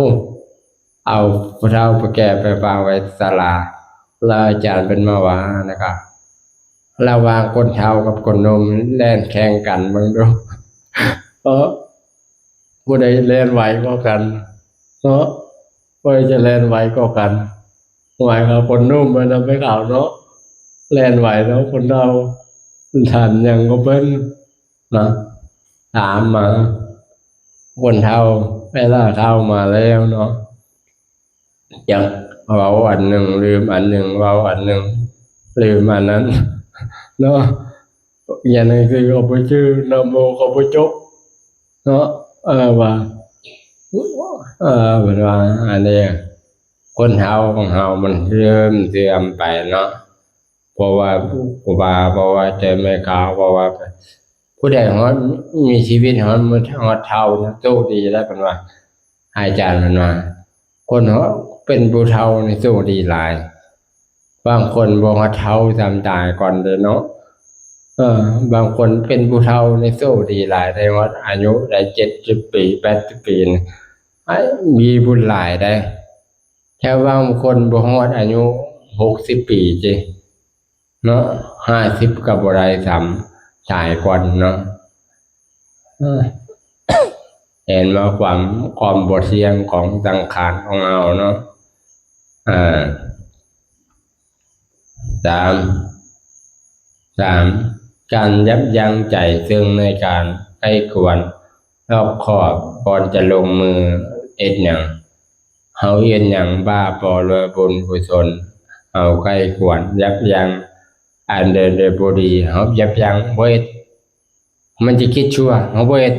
ເອົາຜູ້ເຖົ້າຜູ້ແກ່ໄປວາງໄວ້ສາລາ ແລ້ວອາຈານເພິ່ນມາວ່ານະຄະ ລະຫວ່າງຄົນເຖົ້າກັບຄົນໜຸ່ມ ແລ່ນແຂ່ງກັນເບິ່ງດູ ເອີ ຜູ້ໃດແລ່ນໄວກວ່າກັນເນາະ ຜູ້ໃດຈະແລ່ນໄວກວ່າກັນ ໄວກວ່າຄົນໜຸ່ມ ແມ່ນບໍ່ແມ່ຂາວເນາະ ແລ່ນໄວເນາະ ຄົນເຖົ້າ ທັນຫຍັງກວ່າເພິ່ນ ເນາະ. ຖາມມາ ຄົນເຖົ້າ ເວລາເຖົ້າມາແລ້ວເນາະ ຢາກເວົ້າອັນໜຶ່ງ ລືມອັນໜຶ່ງ ເວົ້າອັນໜຶ່ງ ລືມອັນນັ້ນເນາະ. ຮຽນໜັງສືກໍບໍ່ຈື່ ນະໂມກໍບໍ່ຈົບເນາະ. ເອີ ວ່າ ເອີ ເພິ່ນວ່າອັນນີ້ ຄົນເຖົ້າຂອງເຮົາມັນເລີ່ມເສື່ອມໄປເນາະ ເພາະວ່າຄູບາ ເພາະວ່າເຈົ້າແມ່ຂາວ ເພາະວ່າຜູ້ໃດຮອດ ມີຊີວິດຮອດ ຮອດເຖົ້ານະ ໂຊກດີແລ້ວ ເພິ່ນວ່າ ອາຈານເພິ່ນວ່າ ຄົນເຮົາເປັນຜູ້ເຖົ້ານີ້ໂຊກດີຫຼາຍ ບາງຄົນບໍ່ຮອດເຖົ້າຊ້ຳຕາຍກ່ອນເດ້ເນາະ. ເອີ ບາງຄົນເປັນຜູ້ເຖົ້ານີ້ໂຊກດີຫຼາຍ ໄດ້ຮອດອາຍຸໄດ້ເຈັດສິບປີ ແປດສິບປີນີ້ ມີບຸນຫຼາຍໄດ໋. ແຕ່ບາງຄົນບໍ່ຮອດອາຍຸຫົກສິບປີຕິເນາະ ຫ້າສິບກໍບໍ່ໄດ້ຊ້ຳ ຕາຍກ່ອນເນາະ. ເອີ ເຫັນວ່າຄວາມ ຄວາມບໍ່ທ່ຽງຂອງສັງຂານຂອງເຮົາເນາະ. ເອີ ສາມ ສາມ ການຢັບຢັ້ງໃຈ ເຊິ່ງໃນການໃຄ່ຄວນ ຮອບຄອບ ກ່ອນຈະລົງມືເຮັດຫຍັງ ເຮົາເຮັດຫຍັງ ບາບບໍ່ ຫຼືບຸນກຸສົນ ເຮົາໃຄ່ຄວນ ຢັບຢັ້ງ ອັນໃດບໍ່ດີ ເຮົາຢັບຢັ້ງ ບໍ່ເຮັດ ມັນຈະຄິດຊົ່ວ ເຮົາບໍ່ເຮັດ.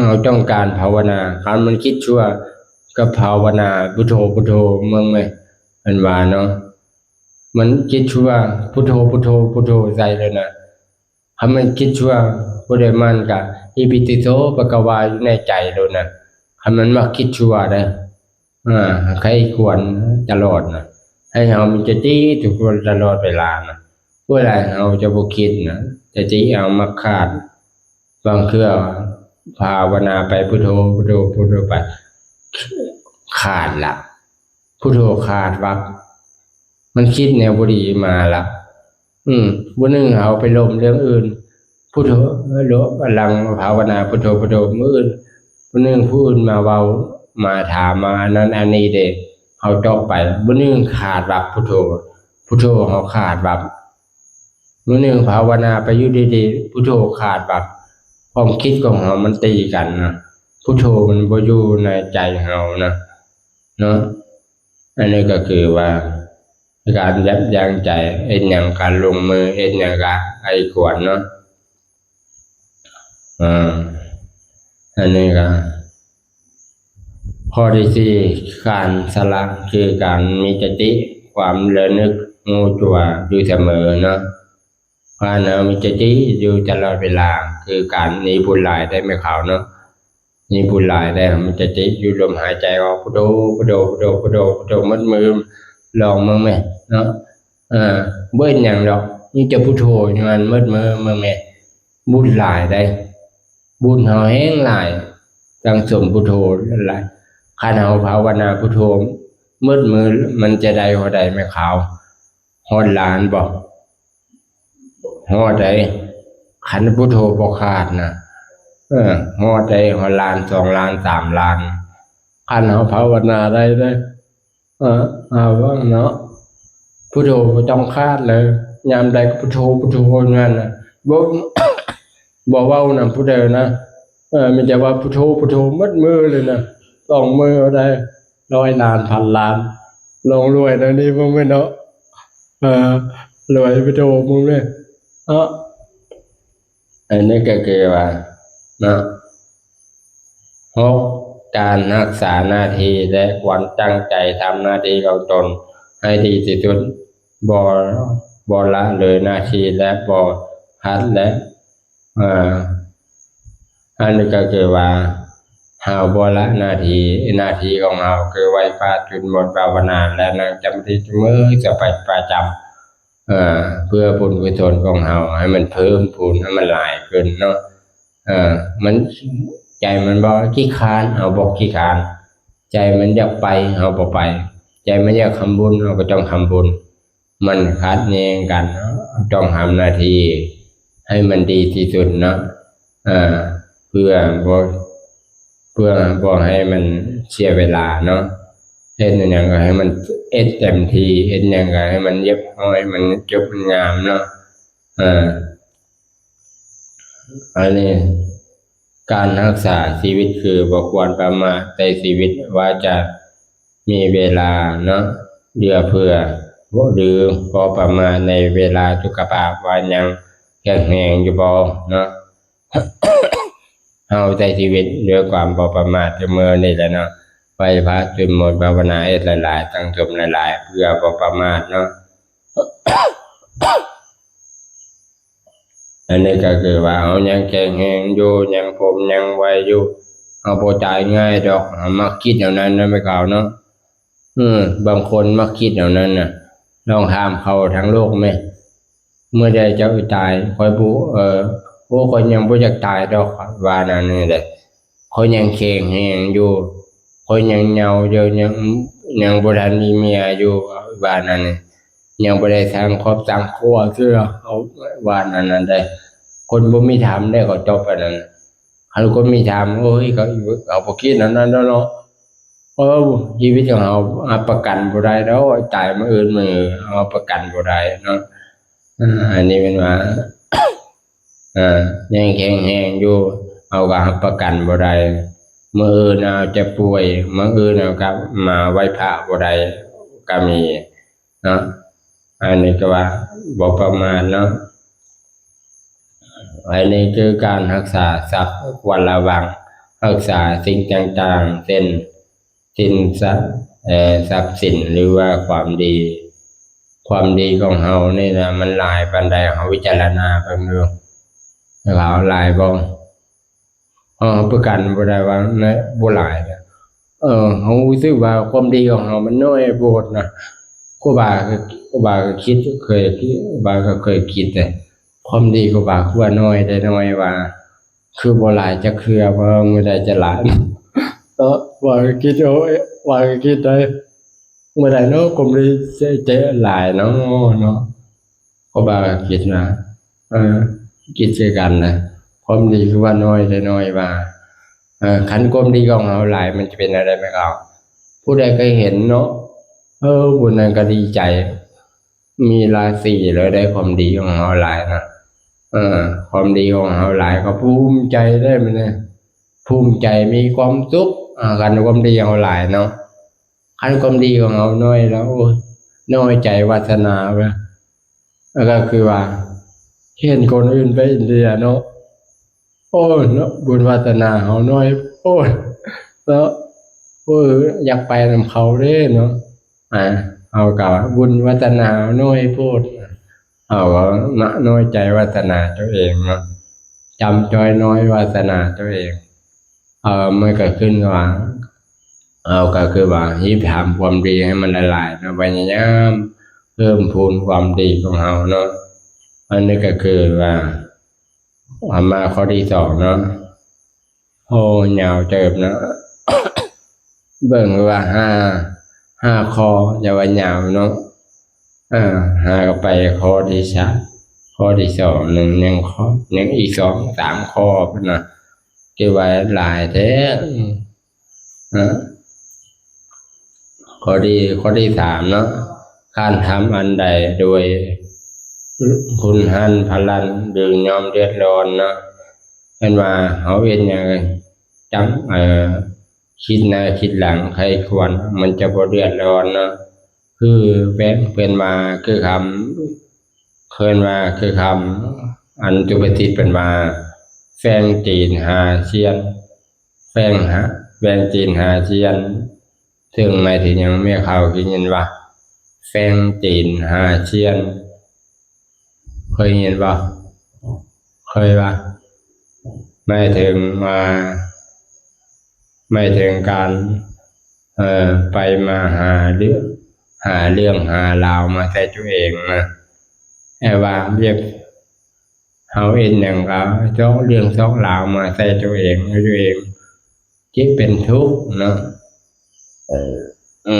ເຮົາຕ້ອງການພາວະນາ ຄັນມັນຄິດຊົ່ວ ກໍພາວະນາ ພຸດໂທ ພຸດໂທ ເບິ່ງແມ ເພິ່ນວ່າເນາະ. ມັນຄິດຊົ່ວ ພຸດໂທ ພຸດໂທ ພຸດໂທໃສ່ໂລດນະ. ຄັນມັນຄິດຊົ່ວ ຜູ້ໃດໝັ້ນກະ ອິຕິປິໂສ ພະຄະວາ ຢູ່ໃນໃຈໂລດນະ. ຄັນມັນມັກຄິດຊົ່ວເດ້ ອາ ໃຄ່ຄວນຕະຫຼອດນະ ໃຫ້ເຮົາມີສະຕິທຸກຄົນຕະຫຼອດເວລານະ. ເວລາເຮົາຈະບໍ່ຄິດນະ ສະຕິເຮົາມັກຂາດ. ບາງເທື່ອພາວະນາໄປ ພຸດໂທ ພຸດໂທ ພຸດໂທໄປ ຂາດລະ ພຸດໂທຂາດວັບ ມັນຄິດແນວບໍ່ດີມາລະ. ອືມ ມື້ໜຶ່ງເຮົາໄປລົມເລື່ອງອື່ນ ພຸດໂທ ຫຼັງພາວະນາ ພຸດໂທ ພຸດໂທ ມື້ອື່ນ ມື້ໜຶ່ງຜູ້ອື່ນມາເວົ້າ ມາຖາມ ມາອັນນັ້ນອັນນີ້ເດ້ ເຮົາຕອບໄປ ມື້ໜຶ່ງຂາດວັບ ພຸດໂທ ພຸດໂທ ເຮົາຂາດວັບ. ມື້ໜຶ່ງພາວະນາໄປຢູ່ດີໆ ພຸດໂທຂາດວັບ ຄວາມຄິດຂອງເຮົາມັນຕີກັນນະ ພຸດໂທມັນບໍ່ຢູ່ໃນໃຈເຮົານະ ເນາະ. ອັນນີ້ກໍຄືວ່າ ການຍັບຢັ້ງໃຈ ເຮັດຫຍັງກະລົງມື ເຮັດຫຍັງກະໃຫ້ຄວນເນາະ. ເອີ ອັນນີ້ກະ ຂໍ້ທີສີ່ ການສະຫຼະ ຄືການມີສະຕິ ຄວາມລະນຶກຮູ້ຕົວຢູ່ສະເໝີເນາະ. ການເຮົາມີສະຕິຢູ່ຕະຫຼອດເວລາ ຄືການ ມີບຸນຫຼາຍໄດ໋ແມ່ຂາວເນາະ. ມີບຸນຫຼາຍໄດ໋ ເຮົາມີສະຕິຢູ່ລົມຫາຍໃຈອອກ ພຸດໂທ ພຸດໂທ ພຸດໂທ ພຸດໂທ ໝົດມື້ ລອງເບິ່ງແມເນາະ. ເອີ ບໍ່ເຮັດຫຍັງດອກ ມີແຕ່ພຸດໂທຢູ່ຫັ້ນ ໝົດມື້ເບິ່ງແມ ບຸນຫຼາຍໄດ໋. ບຸນເຮົາແຮງຫຼາຍ ສັງສົມພຸດໂທຫຼາຍ. ຄັນເຮົາພາວະນາພຸດໂທໝົດມື້ ມັນຈະໄດ້ເທົ່າໃດແມ່ຂາວ? ຮອດລ້ານບໍ່? ຮອດໄດ໋ ຄັນພຸດໂທບໍ່ຂາດນະ. ເອີ ຮອດໄດ໋ ຮອດລ້ານ ສອງລ້ານ ສາມລ້ານ ຄັນເຮົາພາວະນາໄດ້ເດ້. ເອີ ເອົາເນາະ ພຸດໂທບໍ່ຕ້ອງຂາດເລີຍ ຍາມໃດກໍພຸດໂທ ພຸດໂທຢູ່ຫັ້ນນະ. ບໍ່ ບໍ່ເວົ້ານຳຜູ້ໃດນະ ເອີ ມີແຕ່ວ່າພຸດໂທ ພຸດໂທໝົດມື້ເລີຍນະ. ລອງເບິ່ງເອົາໄດ໋ ຮ້ອຍລ້ານ ພັນລ້ານ ລອງລວຍແນວນີ້ເບິ່ງແມ່ເນາະ. ເອີ ລວຍພຸດໂທເບິ່ງແມ່ເນາະ. ອັນນີ້ກໍຄືວ່າເນາະ ຫົກ ການຮັກສາໜ້າທີ່ ແລະ ຄວາມຕັ້ງໃຈທຳໜ້າທີ່ຂອງຕົນໃຫ້ດີທີ່ສຸດ ບໍ່ ບໍ່ລະເລີຍໜ້າທີ່ ແລະ ບໍ່ຂັດ ແລະ ເອີ ອັນນີ້ກໍຄືວ່າ ເຮົາບໍ່ລະໜ້າທີ່ ໜ້າທີ່ຂອງເຮົາຄືໄຫວ້ພະ ສວດມົນ ພາວະນາ ແລະ ນັ່ງສະມາທິທຸກມື້ ສະປະ ປະຈຳ ເອີ ເພື່ອບຸນກຸສົນຂອງເຮົາໃຫ້ມັນເພີ່ມພູນ ໃຫ້ມັນຫຼາຍຂຶ້ນເນາະ. ເອີ ມັນ ໃຈມັນບໍ່ຂີ້ຄ້ານ ເຮົາບໍ່ຂີ້ຄ້ານ ໃຈມັນຢາກໄປ ເຮົາກໍໄປ ໃຈມັນຢາກທຳບຸນ ເຮົາກໍຕ້ອງທຳບຸນ. ມັນຂັດແຍ່ງກັນເນາະ ຕ້ອງທຳໜ້າທີ່ໃຫ້ມັນດີທີ່ສຸດເນາະ ເອີ ເພື່ອບໍ່ ເພື່ອບໍ່ໃຫ້ມັນເສຍເວລາເນາະ. ເຮັດຫຍັງກໍໃຫ້ມັນເຮັດເຕັມທີ່ ເຮັດຫຍັງກໍໃຫ້ມັນຮຽບຮ້ອຍ ໃຫ້ມັນຈົບມັນງາມເນາະ. ເອີ ອັນນີ້ ການຮັກສາຊີວິດຄືບໍ່ຄວນປະໝາດໃນຊີວິດ ວ່າຈະມີເວລາເນາະ ເຫຼືອເຟືອ ບໍ່ ຫຼືບໍ່ປະໝາດໃນເວລາສຸຂະພາບ ວ່າຍັງແຂງແຮງຢູ່ບໍ່ເນາະ. ເຮົາໃຊ້ຊີວິດດ້ວຍຄວາມບໍ່ປະໝາດທຸກມື້ນີ້ແຫຼະເນາະ. ໄຫວ້ພະ ສວດມົນ ພາວະນາ ເຮັດຫຼາຍໆ ສັງສົມຫຼາຍໆ ເພື່ອບໍ່ປະໝາດເນາະ. ອັນນີ້ກໍຄືວ່າເຮົາຍັງແຂງແຮງຢູ່ ຍັງພົມຍັງໄວຢູ່ ເຮົາບໍ່ຕາຍງ່າຍດອກ. ເຮົາມັກຄິດແນວນັ້ນນະແມ່ຂາວເນາະ. ເອີ ບາງຄົນມັກຄິດແນວນັ້ນນະ ລອງຖາມເຂົາທັງໂລກແມ້. ເມື່ອໃດເຈົ້າຊິຕາຍ? ຂ້ອຍບໍ່ ເອີ ໂອ້ ຂ້ອຍຍັງບໍ່ຢາກຕາຍດອກ ວ່າແນວນີ້ແຫຼະ. ຂ້ອຍຍັງແຂງແຮງຢູ່ ຂ້ອຍຍັງເຍົາຢູ່ ຍັງ ຍັງບໍ່ທັນມີເມຍຢູ່ ວ່າແນວນີ້. ຍັງບໍ່ໄດ້ສ້າງຄອບສ້າງຄົວເທື່ອ ເຂົາວ່າແນວນັ້ນໄດ໋. ຄົນບໍ່ມີທຳໄດ໋ ເຂົາຕອບປານນັ້ນ. ຄັນຄົນມີທຳ ໂອ້ຍ ເຂົາ ເຂົາບໍ່ຄິດແນວນັ້ນດອກເນາະ. ເອີ ຊີວິດຂອງເຮົາຮັບປະກັນບໍ່ໄດ້ດອກ ຕາຍມື້ອື່ນມື້ ເຮົາຮັບປະກັນບໍ່ໄດ້ເນາະ. ອາ ອັນນີ້ແມ່ນວ່າ ອາ ຍັງແຂງແຮງຢູ່ ເຮົາກໍຮັບປະກັນບໍ່ໄດ້. ມື້ອື່ນອາດຈະປ່ວຍ ມື້ອື່ນເຮົາກໍມາໄຫວ້ພະບໍ່ໄດ້ກໍມີເນາະ. ອັນນີ້ກໍວ່າບໍ່ປະໝາດເນາະ. ອັນນີ້ຄືການຮັກສາຊັບ ຄວນລະວັງຮັກສາສິ່ງຕ່າງໆ ເຊັ່ນ ສິນ ຊັບ ເອີ ຊັບສິນ ຫຼືວ່າຄວາມດີ. ຄວາມດີຂອງເຮົານີ້ນະ ມັນຫຼາຍປານໃດ? ເຮົາວິຈາລະນາເບິ່ງດູ ເຮົາຫຼາຍບໍ່? ເຮົາຮັບປະກັນບໍ່ໄດ້ວ່າ ບໍ່ຫຼາຍນະ. ເອີ ເຮົາຮູ້ສຶກວ່າຄວາມດີຂອງເຮົາມັນນ້ອຍໂພດນະ. ຄູບາ ຄູບາກໍຄິດ ເຄີຍ ຄູບາກໍເຄີຍຄິດເດ້ ຄວາມດີຄູບາຄືວ່ານ້ອຍແທ້ ນ້ອຍວ່າ ຄືບໍ່ຫຼາຍຈັກເທື່ອ ເພາະມື້ໃດຈະຫຼາຍເນາະ. ວ່າກໍຄິດ ໂອ້ຍ ວ່າກໍຄິດໄດ້ ເມື່ອໃດເນາະ ຄວາມດີຈະ ຈະຫຼາຍເນາະ ເນາະ. ຄູບາກໍຄິດວ່າ ເອີ ຄິດຄືກັນນະ ຄວາມດີຄືວ່ານ້ອຍແທ້ ນ້ອຍວ່າ. ເອີ ຄັນຄວາມດີຂອງເຮົາຫຼາຍ ມັນຈະເປັນແນວໃດແມ່ເຖົ້າ? ຜູ້ໃດກໍເຫັນເນາະ ເອີ ຜູ້ນັ້ນກໍດີໃຈ ມີລາສີເລີຍໄດ໋ ຄວາມດີຂອງເຮົາຫຼາຍນະ. ເອີ ຄວາມດີຂອງເຮົາຫຼາຍກໍພູມໃຈໄດ໋ ມື້ນີ້ ພູມໃຈ ມີຄວາມສຸກ ອາ ຄັນຄວາມດີເຮົາຫຼາຍເນາະ. ຄັນຄວາມດີຂອງເຮົານ້ອຍແລ້ວ ໂອ້ຍ ນ້ອຍໃຈວາສະໜາວ່າ ແລ້ວກໍຄືວ່າເຫັນຄົນອື່ນໄປອິນເດຍເນາະ ໂອ້ຍເນາະ ບຸນວາສະໜາເຮົານ້ອຍໂພດເນາະ ໂອ້ຍ ຢາກໄປນຳເຂົາເດ້ເນາະ ອາ ເຮົາກໍວ່າບຸນວາສະໜາເຮົານ້ອຍໂພດ ເຮົາກໍນະ ນ້ອຍໃຈວາສະໜາຕົວເອງເນາະ ຈຳຈ້ອຍນ້ອຍວາສະໜາຕົວເອງ ເອີ ມັນກໍຂຶ້ນວ່າ ເຮົາກໍຄືວ່າຮີບທຳຄວາມດີໃຫ້ມັນຫຼາຍໆເນາະ ພະຍາຍາມເພີ່ມພູນຄວາມດີຂອງເຮົາເນາະ ອັນນີ້ກໍຄືວ່າ ເອົາມາຂໍ້ທີສອງເນາະ ໂອ້ ຍາວເຕີບເນາະ ເບິ່ງວ່າຫ້າ ຫ້າຂໍ້ ຢ່າວ່າຍາວເນາະ ເອີ ຫາກໍໄປຂໍ້ທີສາມ ຂໍ້ທີສອງ ໜຶ່ງ ຍັງຂໍ້ ຍັງອີກສອງສາມຂໍ້ພຸ້ນນະ ຖືວ່າຫຼາຍແທ້ ເອີ ຂໍ້ທີ ຂໍ້ທີສາມເນາະ ການທຳອັນໃດໂດຍຮຸນແຮງພະລັນ ຫຼື ຍອມເດືອດຮ້ອນເນາະ ເພິ່ນວ່າເຮົາເຮັດຫຍັງ ຈັກ ເອີ ຄິດໜ້າຄິດຫຼັງໄຄຄວນ ມັນຈະບໍ່ເດືອດຮ້ອນເນາະ ຄືແບບເພິ່ນວ່າຄືຄຳ ເພິ່ນວ່າຄືຄຳ ອັນສຸພາສິດເພິ່ນວ່າ ແຟງຕີນຫາຊຽນ ແຟງຫາ ແຟງຕີນຫາຊຽນ ເຊິ່ງໝາຍເຖິງຫຍັງ ແມ່ເຖົ້າເຄີຍຍິນບໍ່? ແຟງຕີນຫາຊຽນ ເຄີຍຍິນບໍ່? ເຄີຍວ່າ ໝາຍເຖິງວ່າ ໝາຍເຖິງການ ເອີ ໄປມາຫາເລື່ອງ ຫາເລື່ອງຫາລາວມາໃສ່ຕົວເອງນະ ແຕ່ວ່າແບບເຮົາເຮັດຫຍັງກໍຊອກເລື່ອງຊອກລາວມາໃສ່ຕົວເອງ ໃຫ້ຕົວເອງເຈັບເປັນທຸກເນາະ ເອີ ເອີ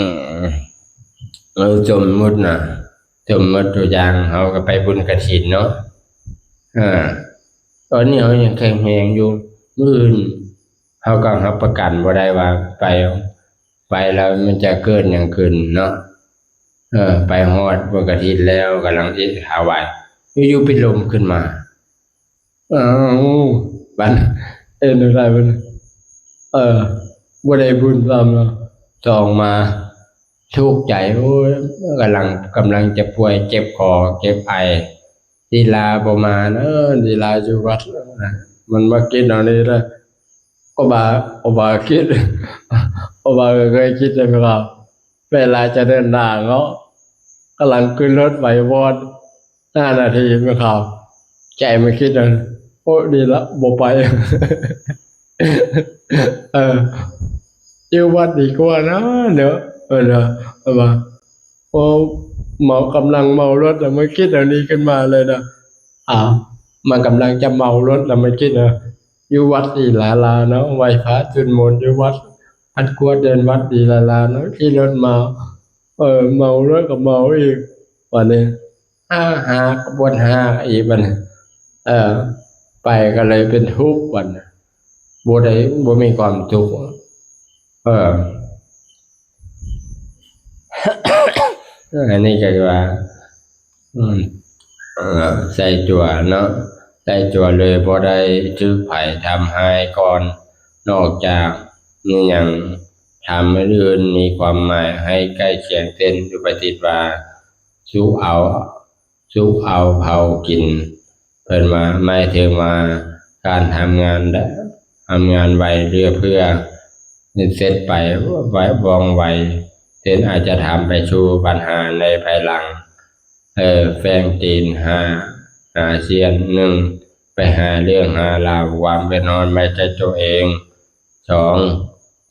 ເອີ ສົມມຸດນະ ສົມມຸດຕົວຢ່າງ ເຮົາກໍໄປບຸນກະຖິນເນາະ ເອີ ຕອນນີ້ເຮົາຍັງແຂງແຮງຢູ່ ມື້ອື່ນເຮົາກໍຮັບປະກັນບໍ່ໄດ້ວ່າໄປ ໄປແລ້ວມັນຈະເກີດຫຍັງຂຶ້ນເນາະ ເອີ ໄປຮອດບຸນກະຖິນແລ້ວ ກຳລັງຊິຖວາຍ ຢູ່ໆເປັນລົມຂຶ້ນມາ ອ້າວ ບັດເຮັດແນວໃດບັດນີ້ ເອີ ບໍ່ໄດ້ບຸນຊ້ຳເນາະ ສອງມາທຸກໃຈ ໂອ້ຍ ກຳລັງ ກຳລັງຈະປ່ວຍ ເຈັບຄໍ ເຈັບໄອ ລີລາບໍ່ມາເດີ ລີລາຢູ່ວັດ ມັນມາຄິດເອົານີ້ລະ ໂອບາ ໂອບາຄິດ ໂອບາກໍເຄີຍຄິດເລີຍວ່າ ເວລາຈະເດີນທາງເນາະ ກຳລັງຂຶ້ນລົດໄປວອດ ຫ້ານາທີແມ່ເຖົ້າ ໃຈມັນຄິດວ່າ ໂອ້ ດີລະ ບໍ່ໄປ ເອີ ຢູ່ວັດດີກວ່ານະເນາະ ເອີ ເນາະ ເອີ ວ່າ ໂອ້ ເມົາ ກຳລັງເມົາລົດ ແລ້ວມັນຄິດອັນນີ້ຂຶ້ນມາເລີຍນະ ອ້າວ ມັນກຳລັງຈະເມົາລົດ ແລ້ວມັນຄິດວ່າ ຢູ່ວັດດີລາລາເນາະ ໄຫວ້ພະສວດມົນຢູ່ວັດ ອັດກວດເດີນວັດດີລາລາເນາະ ຂີ່ລົດເມົາ ເອີ ເມົາແລ້ວກໍເມົາອີກ ບາດນີ້ຫາກ ຫາກ ປວດຫາກອີກ ບາດນີ້ ເອີ ໄປກໍເລີຍເປັນທຸກ ບາດນີ້ ບໍ່ໄດ້ ບໍ່ມີຄວາມສຸກ ເອີ ອັນນີ້ກໍຄືວ່າ ອືມ ເອີ ໃສ່ຕົວເນາະ ໃສ່ຕົວເລີຍ ບໍ່ໄດ້ຖືກໃຜທຳຮ້າຍກ່ອນ ນອກຈາກມີຫຍັງທຳອື່ນໆ ມີຄວາມໝາຍໃຫ້ໃກ້ຄຽງເຊັ່ນ ສຸພາສິດວ່າ ສຸກເອົາ ສຸກເອົາເຜົາກິນ ເພິ່ນວ່າ ໝາຍເຖິງວ່າການທຳງານ ທຳງານໄວເຫຼືອເພື່ອ ເສັດໄປໄວ ວ່ອງໄວ ເຊັ່ນ ອາດຈະທຳໄປສູ່ບັນຫາໃນພາຍຫຼັງ ເອີ ແຟງຕີນຫາ ຫາຊຽນ ໜຶ່ງ ໄປຫາເລື່ອງຫາລາວ ຄວາມເດືອດຮ້ອນໄວ້ໃສ່ຕົວເອງ ສອງ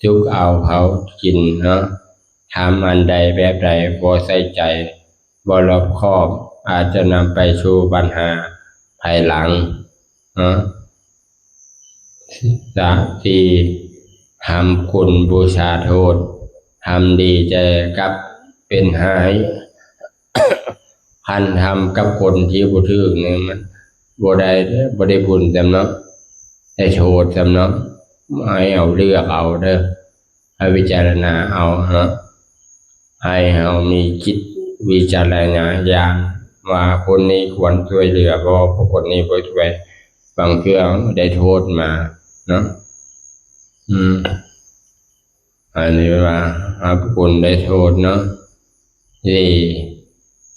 ສຸກເອົາເຜົາກິນເນາະ ທຳອັນໃດແບບໃດບໍ່ໃສ່ໃຈ ບໍ່ລອບຄອບ ອາດຈະນຳໄປສູ່ບັນຫາພາຍຫຼັງເນາະ ສາມ ສີ່ ທຳຄຸນບູຊາໂທດ ທຳດີແຕ່ກັບເປັນຮ້າຍ ຄັນທຳກັບຄົນທີ່ບໍ່ຖືກນີ້ມັນບໍ່ໄດ້ເດີ ບໍ່ໄດ້ບຸນຊ້ຳເນາະ ໄດ້ໂທດຊ້ຳເນາະ ໃຫ້ເຮົາເລືອກເອົາເດີ ໃຫ້ວິຈາລະນາເອົາເນາະ ໃຫ້ເຮົາມີຈິດວິຈາລະນະຍານວ່າຄົນນີ້ຄວນຊ່ວຍເຫຼືອບໍ່ ຄົນນີ້ບໍ່ຊ່ວຍ ບາງເທື່ອໄດ້ໂທດມາເນາະ ອືມ ອັນນີ້ວ່າ ຫາຜູ້ຄົນໄດ້ໂທດເນາະ ສີ່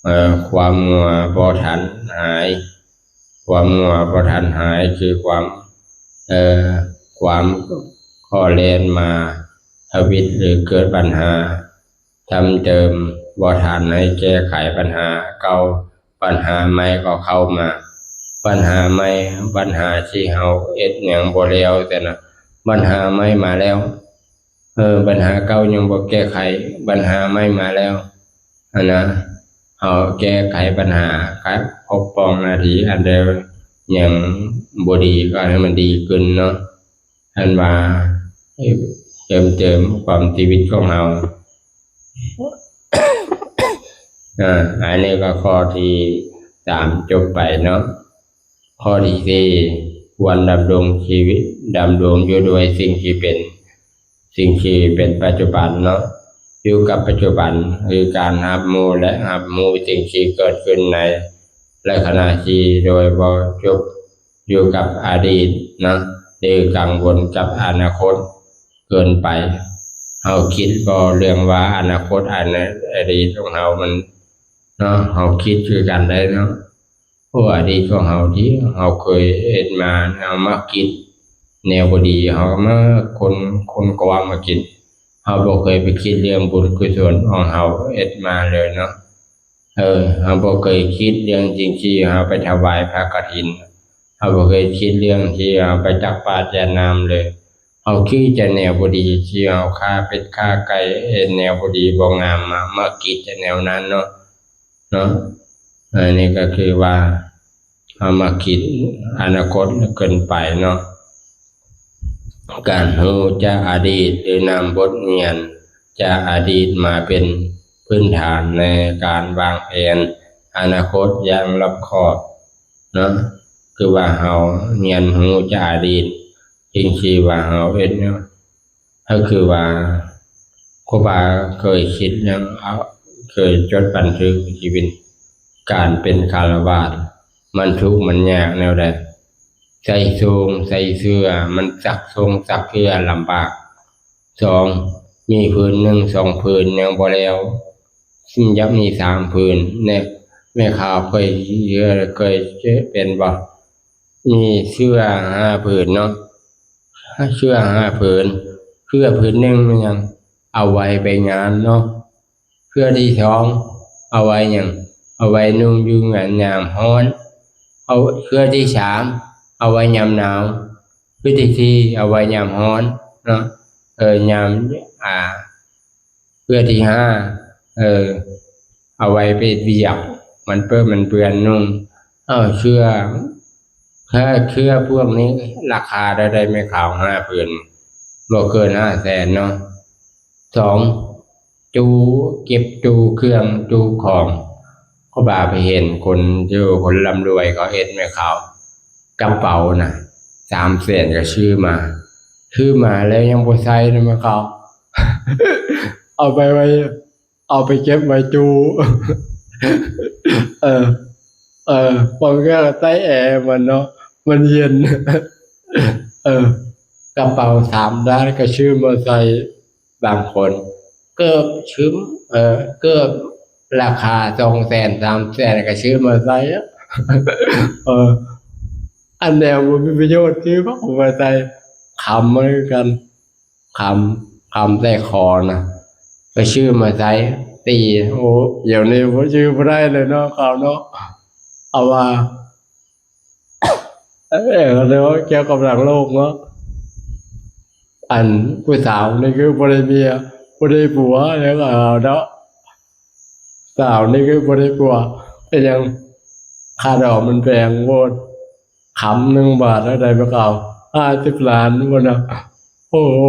ເອີ ຄວາມງົວບໍ່ທັນຫາຍ. ຄວາມງົວບໍ່ທັນຫາຍ ຄືຄວາມ ເອີ ຄວາມກໍແລ່ນມາທະວິດ ຫຼື ເກີດບັນຫາ ຊ້ຳເຕີມ ບໍ່ທັນໃຫ້ແກ້ໄຂບັນຫາເກົ່າ, ບັນຫາໃໝ່ກໍເຂົ້າມາ. ບັນຫາໃໝ່ ບັນຫາທີ່ເຮົາເຮັດຫຍັງບໍ່ແລ້ວຊັ້ນນະ, ບັນຫາໃໝ່ມາແລ້ວ. ເອີ ບັນຫາເກົ່າຍັງບໍ່ແກ້ໄຂ, ບັນຫາໃໝ່ມາແລ້ວຫັ້ນນະ. ເຮົາແກ້ໄຂບັນຫາ, ກະປົກປ້ອງໜ້າທີ່ອັນໃດຍັງບໍ່ດີ ກໍໃຫ້ມັນດີຂຶ້ນເນາະ. ອັນວ່າເຕີມເຕີມຄວາມຊີວິດຂອງເຮົາ. ອາ ອັນນີ້ກໍຂໍ້ທີສາມຈົບໄປເນາະ. ຂໍ້ທີສີ່ ຄວນດຳລົງຊີວິດ ດຳລົງຢູ່ດ້ວຍສິ່ງທີ່ເປັນ ສິ່ງທີ່ເປັນປັດຈຸບັນເນາະ, ຢູ່ກັບປັດຈຸບັນ ຄືການຮັບຮູ້ ແລະ ຮັບຮູ້ສິ່ງທີ່ເກີດຂຶ້ນໃນ ແລະ ຂະນະທີ່ ໂດຍບໍ່ຈົມຢູ່ກັບອະດີດເນາະ ຫຼື ກັງວົນກັບອະນາຄົດເກີນໄປ. ເຮົາຄິດບໍ່ເລື່ອງວ່າອະນາຄົດ ອະນາ ອະດີດຂອງເຮົາມັນເນາະ, ເຮົາຄິດຄືກັນໄດ້ເນາະ. ໂອ້ ອະດີດຂອງເຮົາທີ່ເຮົາເຄີຍເຮັດມາ, ເຮົາມັກຄິດແນວບໍ່ດີ, ເຮົາມັກຄົ້ນ ຄົ້ນຄວ້າມາຄິດ. ເຮົາບໍ່ເຄີຍໄປຄິດເລື່ອງບຸນກຸສົນຂອງເຮົາເຮັດມາເລີຍເນາະ. ເອີ ເຮົາບໍ່ເຄີຍຄິດເລື່ອງສິ່ງທີ່ເຮົາໄປຖວາຍພະກະຖິນ, ເຮົາບໍ່ເຄີຍຄິດເລື່ອງທີ່ເຮົາໄປຕັກບາດຢາດນ້ຳເລີຍ. ເຮົາຄິດແຕ່ແນວບໍ່ດີ ທີ່ເຮົາຂ້າເປັດຂ້າໄກ່ ເຮັດແນວບໍ່ດີບໍ່ງາມມາ, ມັກຄິດແຕ່ແນວນັ້ນເນາະ. ເນາະ ອັນນີ້ກໍຄືວ່າເຮົາມັກຄິດອະນາຄົດເກີນໄປເນາະ. ການຮູ້ຈາກອະດີດ ຫຼື ນຳບົດຮຽນຈາກອະດີດມາເປັນພື້ນຖານໃນການວາງແຜນອະນາຄົດຢ່າງລອບຄອບເນາະ. ຄືວ່າເຮົາຮຽນຮູ້ຈາກອະດີດ ສິ່ງທີ່ວ່າເຮົາເຮັດເນາະ. ກໍຄືວ່າຄູບາເຄີຍຄິດຫຍັງ ເອົາ ເຄີຍຈົດບັນທຶກຊີວິດການເປັນຄາລະວາດ ມັນທຸກມັນຍາກແນວໃດ, ໃສ່ໂສ້ງໃສ່ເສື້ອ ມັນຊັກໂສ້ງຊັກເສື້ອລຳບາກ. ສອງ ມີຜືນໜຶ່ງສອງຜືນຍັງບໍ່ແລ້ວ ຢາກມີສາມຜືນ. ແມ່ ແມ່ຂາວເຄີຍ ເຄີຍເປັນບໍ່? ມີເສື້ອຫ້າຜືນເນາະ, ເສື້ອຫ້າຜືນ, ເສື້ອຜືນໜຶ່ງແມ່ນຫຍັງ? ເອົາໄວ້ໄປງານເນາະ, ເສື້ອທີສອງ ເອົາໄວ້ຫຍັງ? ເອົາໄວ້ນຸ່ງຢູ່ງານຍາມຮ້ອນ, ເອົາ ເສື້ອທີສາມ ເອົາໄວ້ຍາມໜາວ, ເສື້ອທີສີ່ ເອົາໄວ້ຍາມຮ້ອນເນາະ, ເອີ ຍາມ ອ່າ ເສື້ອທີຫ້າ ເອີ ເອົາໄວ້ໄປເຮັດວຽກ ມັນເປີດມັນເປື້ອນນຸ່ງ. ເອົາ ເສື້ອ ເສື້ອ ເສື້ອພວກນີ້ລາຄາເທົ່າໃດແມ່ຂາວ? ຫ້າຜືນ ບໍ່ເກີນຫ້າແສນເນາະ. ສອງ ຕູ້ ເກັບຕູ້ເຄື່ອງຕູ້ຂອງ, ເພາະວ່າໄປເຫັນຄົນຢູ່ ຄົນລ່ຳລວຍເຂົາເຮັດແມ່ຂາວ ກະເປົານະ ສາມແສນ ກໍຊື້ມາ, ຊື້ມາແລ້ວຍັງບໍ່ໃຊ້ນະແມ່ຂາວ ເອົາໄປໄວ້ ເອົາໄປເກັບໄວ້ຕູ້ ເອີ ເອີ ບາງເທື່ອກໍໃຕ້ແອມັນເນາະ ມັນເຢັນ ເອີ ກະເປົາສາມດ້ານກໍຊື້ມາໃສ່ ບາງຄົນ ເກີບຊຶມ ເອີ ເກີບລາຄາສອງແສນ ສາມແສນກໍຊື້ມາໃສ່ ເອີ ອັນແນວບໍ່ມີປະໂຫຍດ ຊື້ມາໃສ່ ຄຳມັນຄືກັນ ຄຳ ຄຳໃສ່ຄໍນະ ໄປຊື້ມາໃສ່ ຕີ ໂອ້ ດຽວນີ້ບໍ່ຊື້ບໍ່ໄດ້ເລີຍເນາະ ເຂົາເນາະ ເອົາວ່າ ເອີ ເນາະ ກ່ຽວກັບທາງໂລກເນາະ ອັນຜູ້ສາວນີ້ຄືບໍ່ໄດ້ເມຍ ບໍ່ໄດ້ຜົວ ແລ້ວກໍເອົາເນາະ ສາວນີ້ຄືບໍ່ໄດ້ຜົວ ເປັນຫຍັງ ຄ່າດອງມັນແພງໂພດ ຄຳໜຶ່ງບາດເທົ່າໃດ ພວກເຂົາ ຫ້າສິບລ້ານພຸ້ນນະ ໂອ້ໂຫ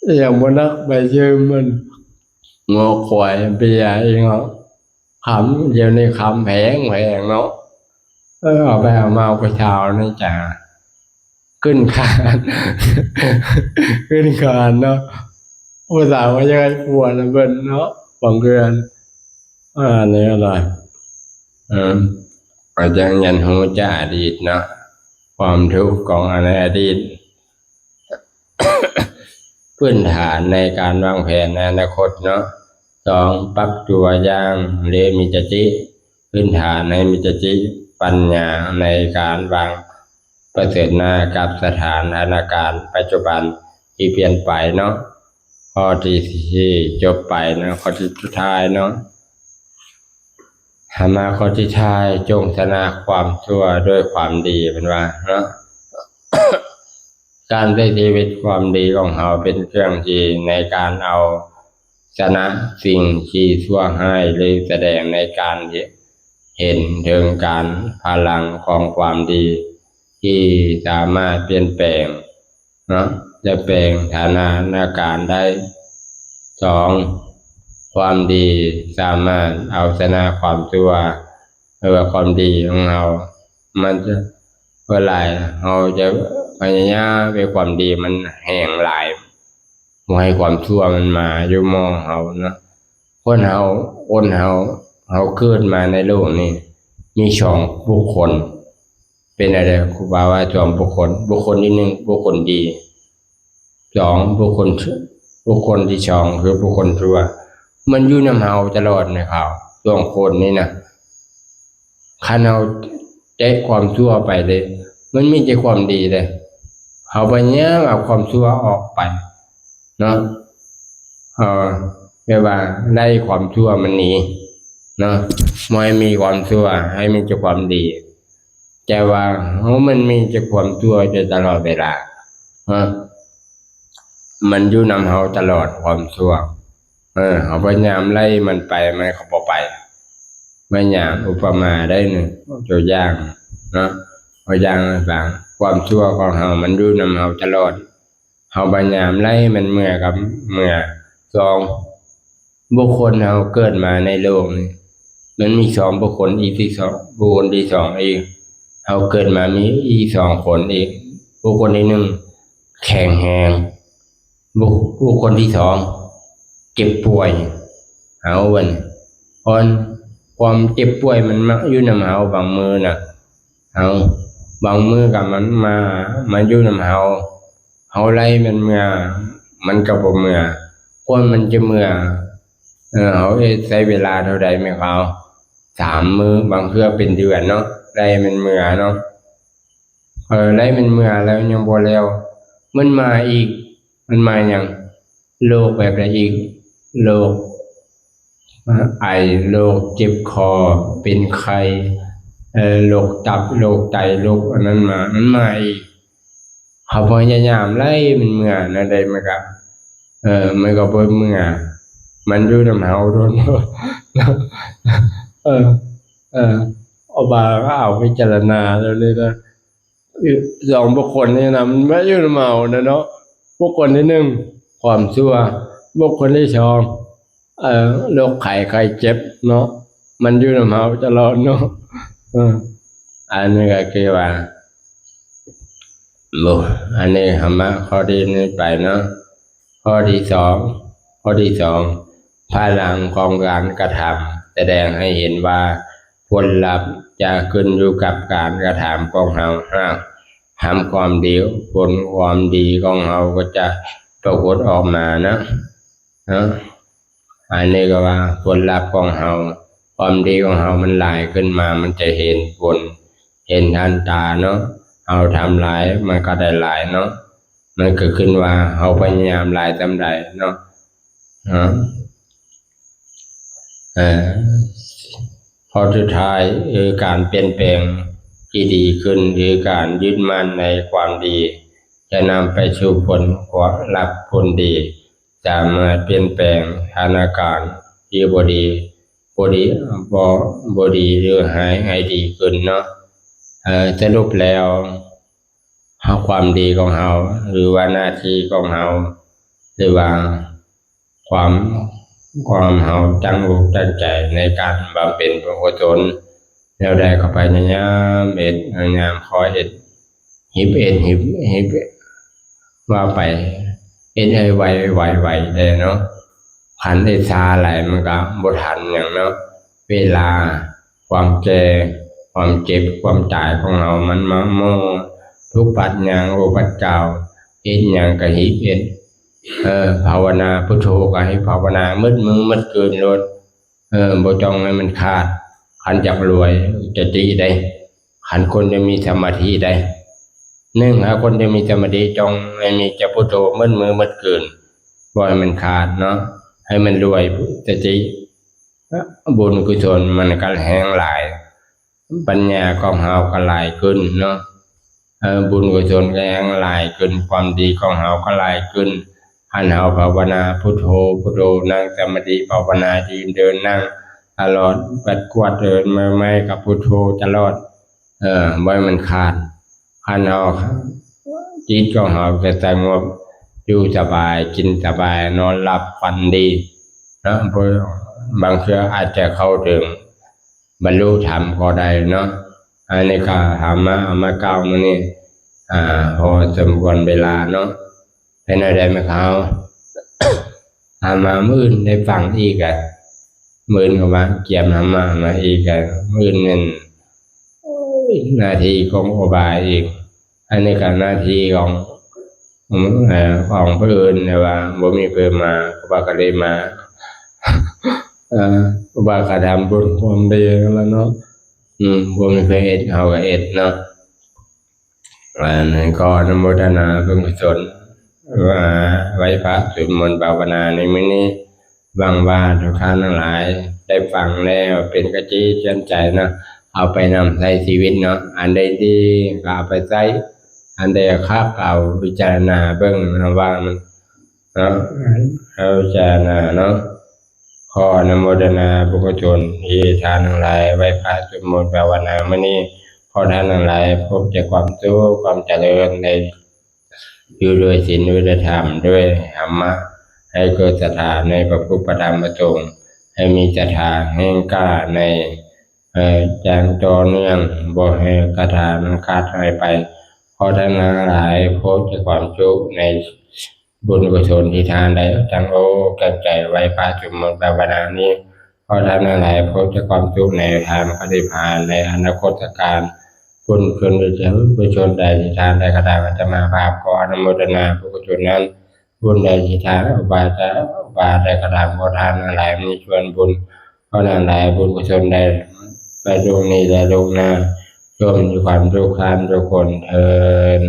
ອີຫຍັງບໍ່ໜັກ ໄປຊື້ມັນ ງົວຄວາຍ ເບຍອີກເນາະ ຄຳ ດຽວນີ້ຄຳແພງ ແພງເນາະ ເອີ ເອົາໄປເອົາມາ ຜູ້ສາວນີ້ຈະຂຶ້ນຄານ ຂຶ້ນຄານເນາະ ຜູ້ສາວກໍຢາກໃຫ້ຜົວນຳເພິ່ນເນາະ ບາງເທື່ອ ອັນນີ້ກໍໄດ້ ເອີ ກໍຈັ່ງຮຽນຮູ້ຈາກອະດີດເນາະ ຄວາມທຸກຂອງໃນອະດີດ ພື້ນຖານໃນການວາງແຜນໃນອະນາຄົດເນາະ ສອງ ປັບຕົວຢ່າງ ຫຼື ມີສະຕິ ພື້ນຖານໃຫ້ມີສະຕິປັນຍາໃນການວາງປະເຊີນໜ້າກັບສະຖານະການປັດຈຸບັນທີ່ປ່ຽນໄປເນາະ. ຂໍ້ທີສີ່ ຈົບໄປເນາະ, ຂໍ້ທີສຸດທ້າຍເນາະ. ຫາມາຂໍ້ທີ່ທ້າຍ, ຈົ່ງຊະນະຄວາມຊົ່ວດ້ວຍຄວາມດີ, ເພິ່ນວ່າເນາະ. ການໃຊ້ຊີວິດຄວາມດີຂອງເຮົາເປັນເຄື່ອງທີ່ໃນການເອົາຊະນະສິ່ງທີ່ຊົ່ວຮ້າຍ ຫຼື ສະແດງໃນການເຫັນເຖິງການພະລັງຂອງຄວາມດີທີ່ສາມາດປ່ຽນແປງ ເນາະ ຈະແປງສະຖານະການໄດ້. ສອງ ຄວາມດີສາມາດເອົາຊະນະຄວາມຊົ່ວ ຫຼືວ່າຄວາມດີຂອງເຮົາ ມັນຈະຫຼາຍ ເຮົາຈະພະຍາຍາມເຮັດຄວາມດີມັນແຮງຫຼາຍ ບໍ່ໃຫ້ຄວາມຊົ່ວມັນມາຢູ່ໝໍ້ເຮົາເນາະ. ຄົນເຮົາ ຄົນເຮົາ ເຮົາເກີດມາໃນໂລກນີ້ມີສອງບຸກຄົນ. ເປັນແນວໃດ? ຄູບາວ່າສອງບຸກຄົນ, ບຸກຄົນທີໜຶ່ງ ບຸກຄົນດີ, ສອງ ບຸກຄົນ ບຸກຄົນທີສອງ ຄືບຸກຄົນຊົ່ວ. ມັນຢູ່ນຳເຮົາຕະຫຼອດໃນເຮົາສອງຄົນນີ້ນະ. ຄັນເຮົາແຕະຄວາມຊົ່ວໄປເດ້ ມັນມີແຕ່ຄວາມດີເດ້. ເຮົາພະຍາຍາມເອົາຄວາມຊົ່ວອອກໄປເນາະ, ເຮົາແບບວ່າໄລ່ຄວາມຊົ່ວມັນໜີເນາະ, ບໍ່ໃຫ້ມີຄວາມຊົ່ວ ໃຫ້ມີແຕ່ຄວາມດີ. ແຕ່ວ່າເຮົາມັນມີແຕ່ຄວາມຊົ່ວຢູ່ຕະຫຼອດເວລາເນາະ, ມັນຢູ່ນຳເຮົາຕະຫຼອດຄວາມຊົ່ວ. ເອີ ເຮົາພະຍາຍາມໄລ່ມັນໄປ ມັນກໍບໍ່ໄປ. ພະຍາຍາມ ອຸປະມາໄດ້ໜຶ່ງ ຕົວຢ່າງເນາະ, ຕົວຢ່າງໃຫ້ຟັງ. ຄວາມຊົ່ວຂອງເຮົາມັນຢູ່ນຳເຮົາຕະຫຼອດ, ເຮົາພະຍາຍາມໄລ່ມັນເມືອກໍເມືອ. ສອງ ບຸກຄົນເຮົາເກີດມາໃນໂລກນີ້ ມັນມີສອງບຸກຄົນອີກທີ່ສອງ ບຸກຄົນທີສອງອີກ. ເຮົາເກີດມາມີອີກສອງຄົນອີກ. ບຸກຄົນທີໜຶ່ງແຂງແຮງ, ບຸກ ບຸກຄົນທີສອງເຈັບປ່ວຍ. ເອົາ ບັດນີ້ ຄວາມເຈັບປ່ວຍມັນມັກຢູ່ນຳເຮົາບາງມື້ນະ. ເອົາ ບາງມື້ກໍມັນມາ ມາຢູ່ນຳເຮົາ. ເຮົາໄລ່ມັນເມືອ ມັນກໍບໍ່ເມືອ. ກວ່າມັນຈະເມືອ ເອີ ເຮົາເຮັດໃຊ້ເວລາເທົ່າໃດແມ່ນເຂົາ? ສາມມື້ ບາງເທື່ອເປັນເດືອນເນາະ ໄລ່ມັນເມືອເນາະ. ເອີ ໄລ່ມັນເມືອແລ້ວຍັງບໍ່ແລ້ວ ມັນມາອີກ. ມັນມາຫຍັງ? ໂລກແບບໃດອີກ? ໂລກ ອາ ໄອ, ໂລກເຈັບຄໍ ເປັນໄຂ້, ເອີ ໂລກຕັບ ໂລກໄຕ ໂລກອັນນັ້ນມາ ມັນມາອີກ. ເຮົາພະຍາຍາມໄລ່ມັນເມືອແນວໃດມັນກະ ເອີ ມັນກະບໍ່ເມືອ. ມັນຢູ່ນຳເຮົາໂດນ ເອີ ເອີ ເອົາວ່າເອົາພິຈາລະນາແລ້ວນີ້ນະ ສອງບຸກຄົນນີ້ນະ ມັນມາຢູ່ນຳເຮົານະເນາະ. ບຸກຄົນທີໜຶ່ງ ຄວາມຊົ່ວ, ບຸກຄົນທີສອງ ເອີ ໂລກໄຂ້ໄຂ້ເຈັບເນາະ ມັນຢູ່ນຳເຮົາຕະຫຼອດເນາະ. ເອີ ອັນນີ້ກໍຄືວ່າ ໂອ້ ອັນນີ້ເຮົາມາຂໍ້ທີໜຶ່ງໄປເນາະ. ຂໍ້ທີສອງ ຂໍ້ທີສອງ ພະລັງຂອງການກະທຳ ສະແດງໃຫ້ເຫັນວ່າຜົນລັບຈະຂຶ້ນຢູ່ກັບການກະທຳຂອງເຮົາ. ຫາກທຳຄວາມດີ ຜົນຄວາມດີຂອງເຮົາກໍຈະປາກົດອອກມານະ ເນາະ. ອັນນີ້ກໍວ່າຜົນລັບຂອງເຮົາ ຄວາມດີຂອງເຮົາມັນຫຼາຍຂຶ້ນມາ ມັນຈະເຫັນຜົນ ເຫັນທັນຕາເນາະ. ເຮົາທຳຫຼາຍ ມັນກໍໄດ້ຫຼາຍເນາະ. ມັນກໍຂຶ້ນວ່າເຮົາພະຍາຍາມຫຼາຍສ່ຳໃດເນາະ ເນາະ. ເອີ ຂໍ້ສຸດທ້າຍ ຄືການປ່ຽນແປງທີ່ດີຂຶ້ນ ຄືການຍຶດໝັ້ນໃນຄວາມດີ ຈະນຳໄປສູ່ຜົນ ຜົນລັບ ຜົນດີ ສາມາດປ່ຽນແປງສະຖານະການທີ່ບໍ່ດີ ບໍ່ດີ ບໍ່ ບໍ່ດີ ຫຼື ຮ້າຍໃຫ້ດີຂຶ້ນເນາະ. ເອີ ສະຫຼຸບແລ້ວ ເຮົາ ຄວາມດີຂອງເຮົາ ຫຼືວ່າໜ້າທີ່ຂອງເຮົາ ຫຼືວ່າຄວາມ ຄວາມເຮົາຕັ້ງອົກຕັ້ງໃຈໃນການບຳເພັນບຸນກຸສົນແນວໃດ ກໍພະຍາຍາມເຮັດ ພະຍາຍາມຄອຍເຮັດ ຮີບເຮັດ ຮີບ ຮີບ ວ່າໄປ ເຮັດໃຫ້ໄວ ໄວ ໄວແດ່ເນາະ. ຄັນເຮັດຊ້າຫຼາຍມັນກໍບໍ່ທັນຫຍັງເນາະ. ເວລາ ຄວາມແກ່ ຄວາມເຈັບ ຄວາມຕາຍຂອງເຮົາ ມັນມາໝໍ້ ທຸກປັດຍ່າງ ໂອ ປັດກ້າວ ເຮັດຫຍັງກໍຮີບເຮັດ ເອີ ພາວະນາພຸດໂທກໍໃຫ້ພາວະນາໝົດມື້ໝົດຄືນໂລດ ເອີ ບໍ່ຕ້ອງໃຫ້ມັນຂາດ. ຄັນຢາກລວຍຈະຕິໄດ້ ຄັນຄົນໄດ້ມີສະມາທິໄດ້ ໜຶ່ງ ຖ້າຄົນໄດ້ມີສະມາທິ ຕ້ອງໃຫ້ມີແຕ່ພຸດໂທໝົດມື້ໝົດຄືນ ບໍ່ໃຫ້ມັນຂາດເນາະ ໃຫ້ມັນລວຍສະຕິ ບຸນກຸສົນມັນກໍແຮງຫຼາຍ ປັນຍາຂອງເຮົາກໍຫຼາຍຂຶ້ນເນາະ ເອີ ບຸນກຸສົນກໍແຮງຫຼາຍຂຶ້ນ ຄວາມດີຂອງເຮົາກໍຫຼາຍຂຶ້ນ. ຄັນເຮົາພາວະນາພຸດໂທ ພຸດໂທ ນັ່ງສະມາທິພາວະນາ ຢືນເດີນນັ່ງຕະຫຼອດ ປັດກວາດເດີນເມືອໄມ້ກັບພຸດໂທຕະຫຼອດ ເອີ ບໍ່ໃຫ້ມັນຂາດ. ຄັນເຮົາ ຈິດຂອງເຮົາຈະສະຫງົບ ຢູ່ສະບາຍ ກິນສະບາຍ ນອນຫຼັບຝັນດີເນາະ ບາງເທື່ອອາດຈະເຂົ້າເຖິງ ບັນລຸທຳກໍໄດ້ເນາະ. ອັນນີ້ກໍເຮົາມາ ເອົາມາກ່າວມື້ນີ້ ອາ ພໍສົມຄວນເວລາເນາະ. ເປັນແນວໃດແມ່ຂາວ? ເອົາມາມື້ອື່ນໄດ້ຟັງອີກອະ ມື້ອື່ນກໍມາກຽມເອົາມາ ມາອີກອະ ມື້ອື່ນແມ່ນ ໂອ້ຍ ໜ້າທີ່ຂອງຄູບາອີກ. ອັນນີ້ກໍໜ້າທີ່ຂອງ ເອີ ຂອງຜູ້ອື່ນ ແຕ່ວ່າບໍ່ມີເພິ່ນມາ ຄູບາກໍເລີຍມາ ເອີ ຄູບາກໍທຳບຸນຄວາມດີແລ້ວເນາະ ອືມ ບໍ່ມີໃຜເຮັດ ເຮົາກໍເຮັດເນາະ. ອັນນັ້ນກໍອະນຸໂມທະນາບຸນກຸສົນ ວ່າໄຫວ້ພະ ສວດມົນພາວະນາໃນມື້ນີ້ ຫວັງວ່າທຸກທ່ານທັງຫຼາຍໄດ້ຟັງແລ້ວເປັນກະຈິດກະໃຈເນາະ ເອົາໄປນຳໃຊ້ຊີວິດເນາະ. ອັນໃດດີກໍເອົາໄປໃຊ້ ອັນໃດຄັກກໍເອົາພິຈາລະນາເບິ່ງເນາະ ວ່າມັນເນາະ ເອົາພິຈາລະນາເນາະ. ຂໍອະນຸໂມທະນາບຸນກຸສົນທີ່ທ່ານທັງຫຼາຍໄຫວ້ພະ ສວດມົນພາວະນາມື້ນີ້ ຂໍທ່ານທັງຫຼາຍພົບແຕ່ຄວາມສຸກຄວາມຈະເລີນ ໃນຢູ່ດ້ວຍສິນດ້ວຍທຳ ດ້ວຍທຳມະ ໃຫ້ເກີດສັດທາໃນພະພຸດພະທຳພະສົງ ໃຫ້ມີສັດທາແຮງກ້າໃນ ເອີ ຢ່າງຕໍ່ເນື່ອງ ບໍ່ໃຫ້ສັດທາມັນຂາດຫາຍໄປ. ຂໍທ່ານທັງຫຼາຍພົບແຕ່ຄວາມສຸກໃນ ບຸນກຸສົນທີ່ທ່ານໄດ້ຕັ້ງອົກຕັ້ງໃຈໄຫວ້ພະ ສວດມົນພາວະນານີ້ ຂໍທ່ານທັງຫຼາຍພົບແຕ່ຄວາມສຸກໃນທາງປະຕິພານໃນອະນາຄົດຕະການ. ບຸນກຸສົນໃດທີ່ທ່ານໄດ້ກະທຳ ອາດຕະມາພາບຂໍອະນຸໂມທະນາບຸນກຸສົນນັ້ນ. ບຸນໃດທີ່ທ່ານອຸບາສະ ອຸບາສະໄດ້ກະທຳ ຂໍທ່ານທັງຫຼາຍມີສ່ວນບຸນ ຂໍທັງຫຼາຍບຸນກຸສົນໃດ ໄປໂລກນີ້ແລະໂລກໜ້າ ຈົ່ງມີຄວາມສຸກຄານທຸກຄົນເທີ້ນ.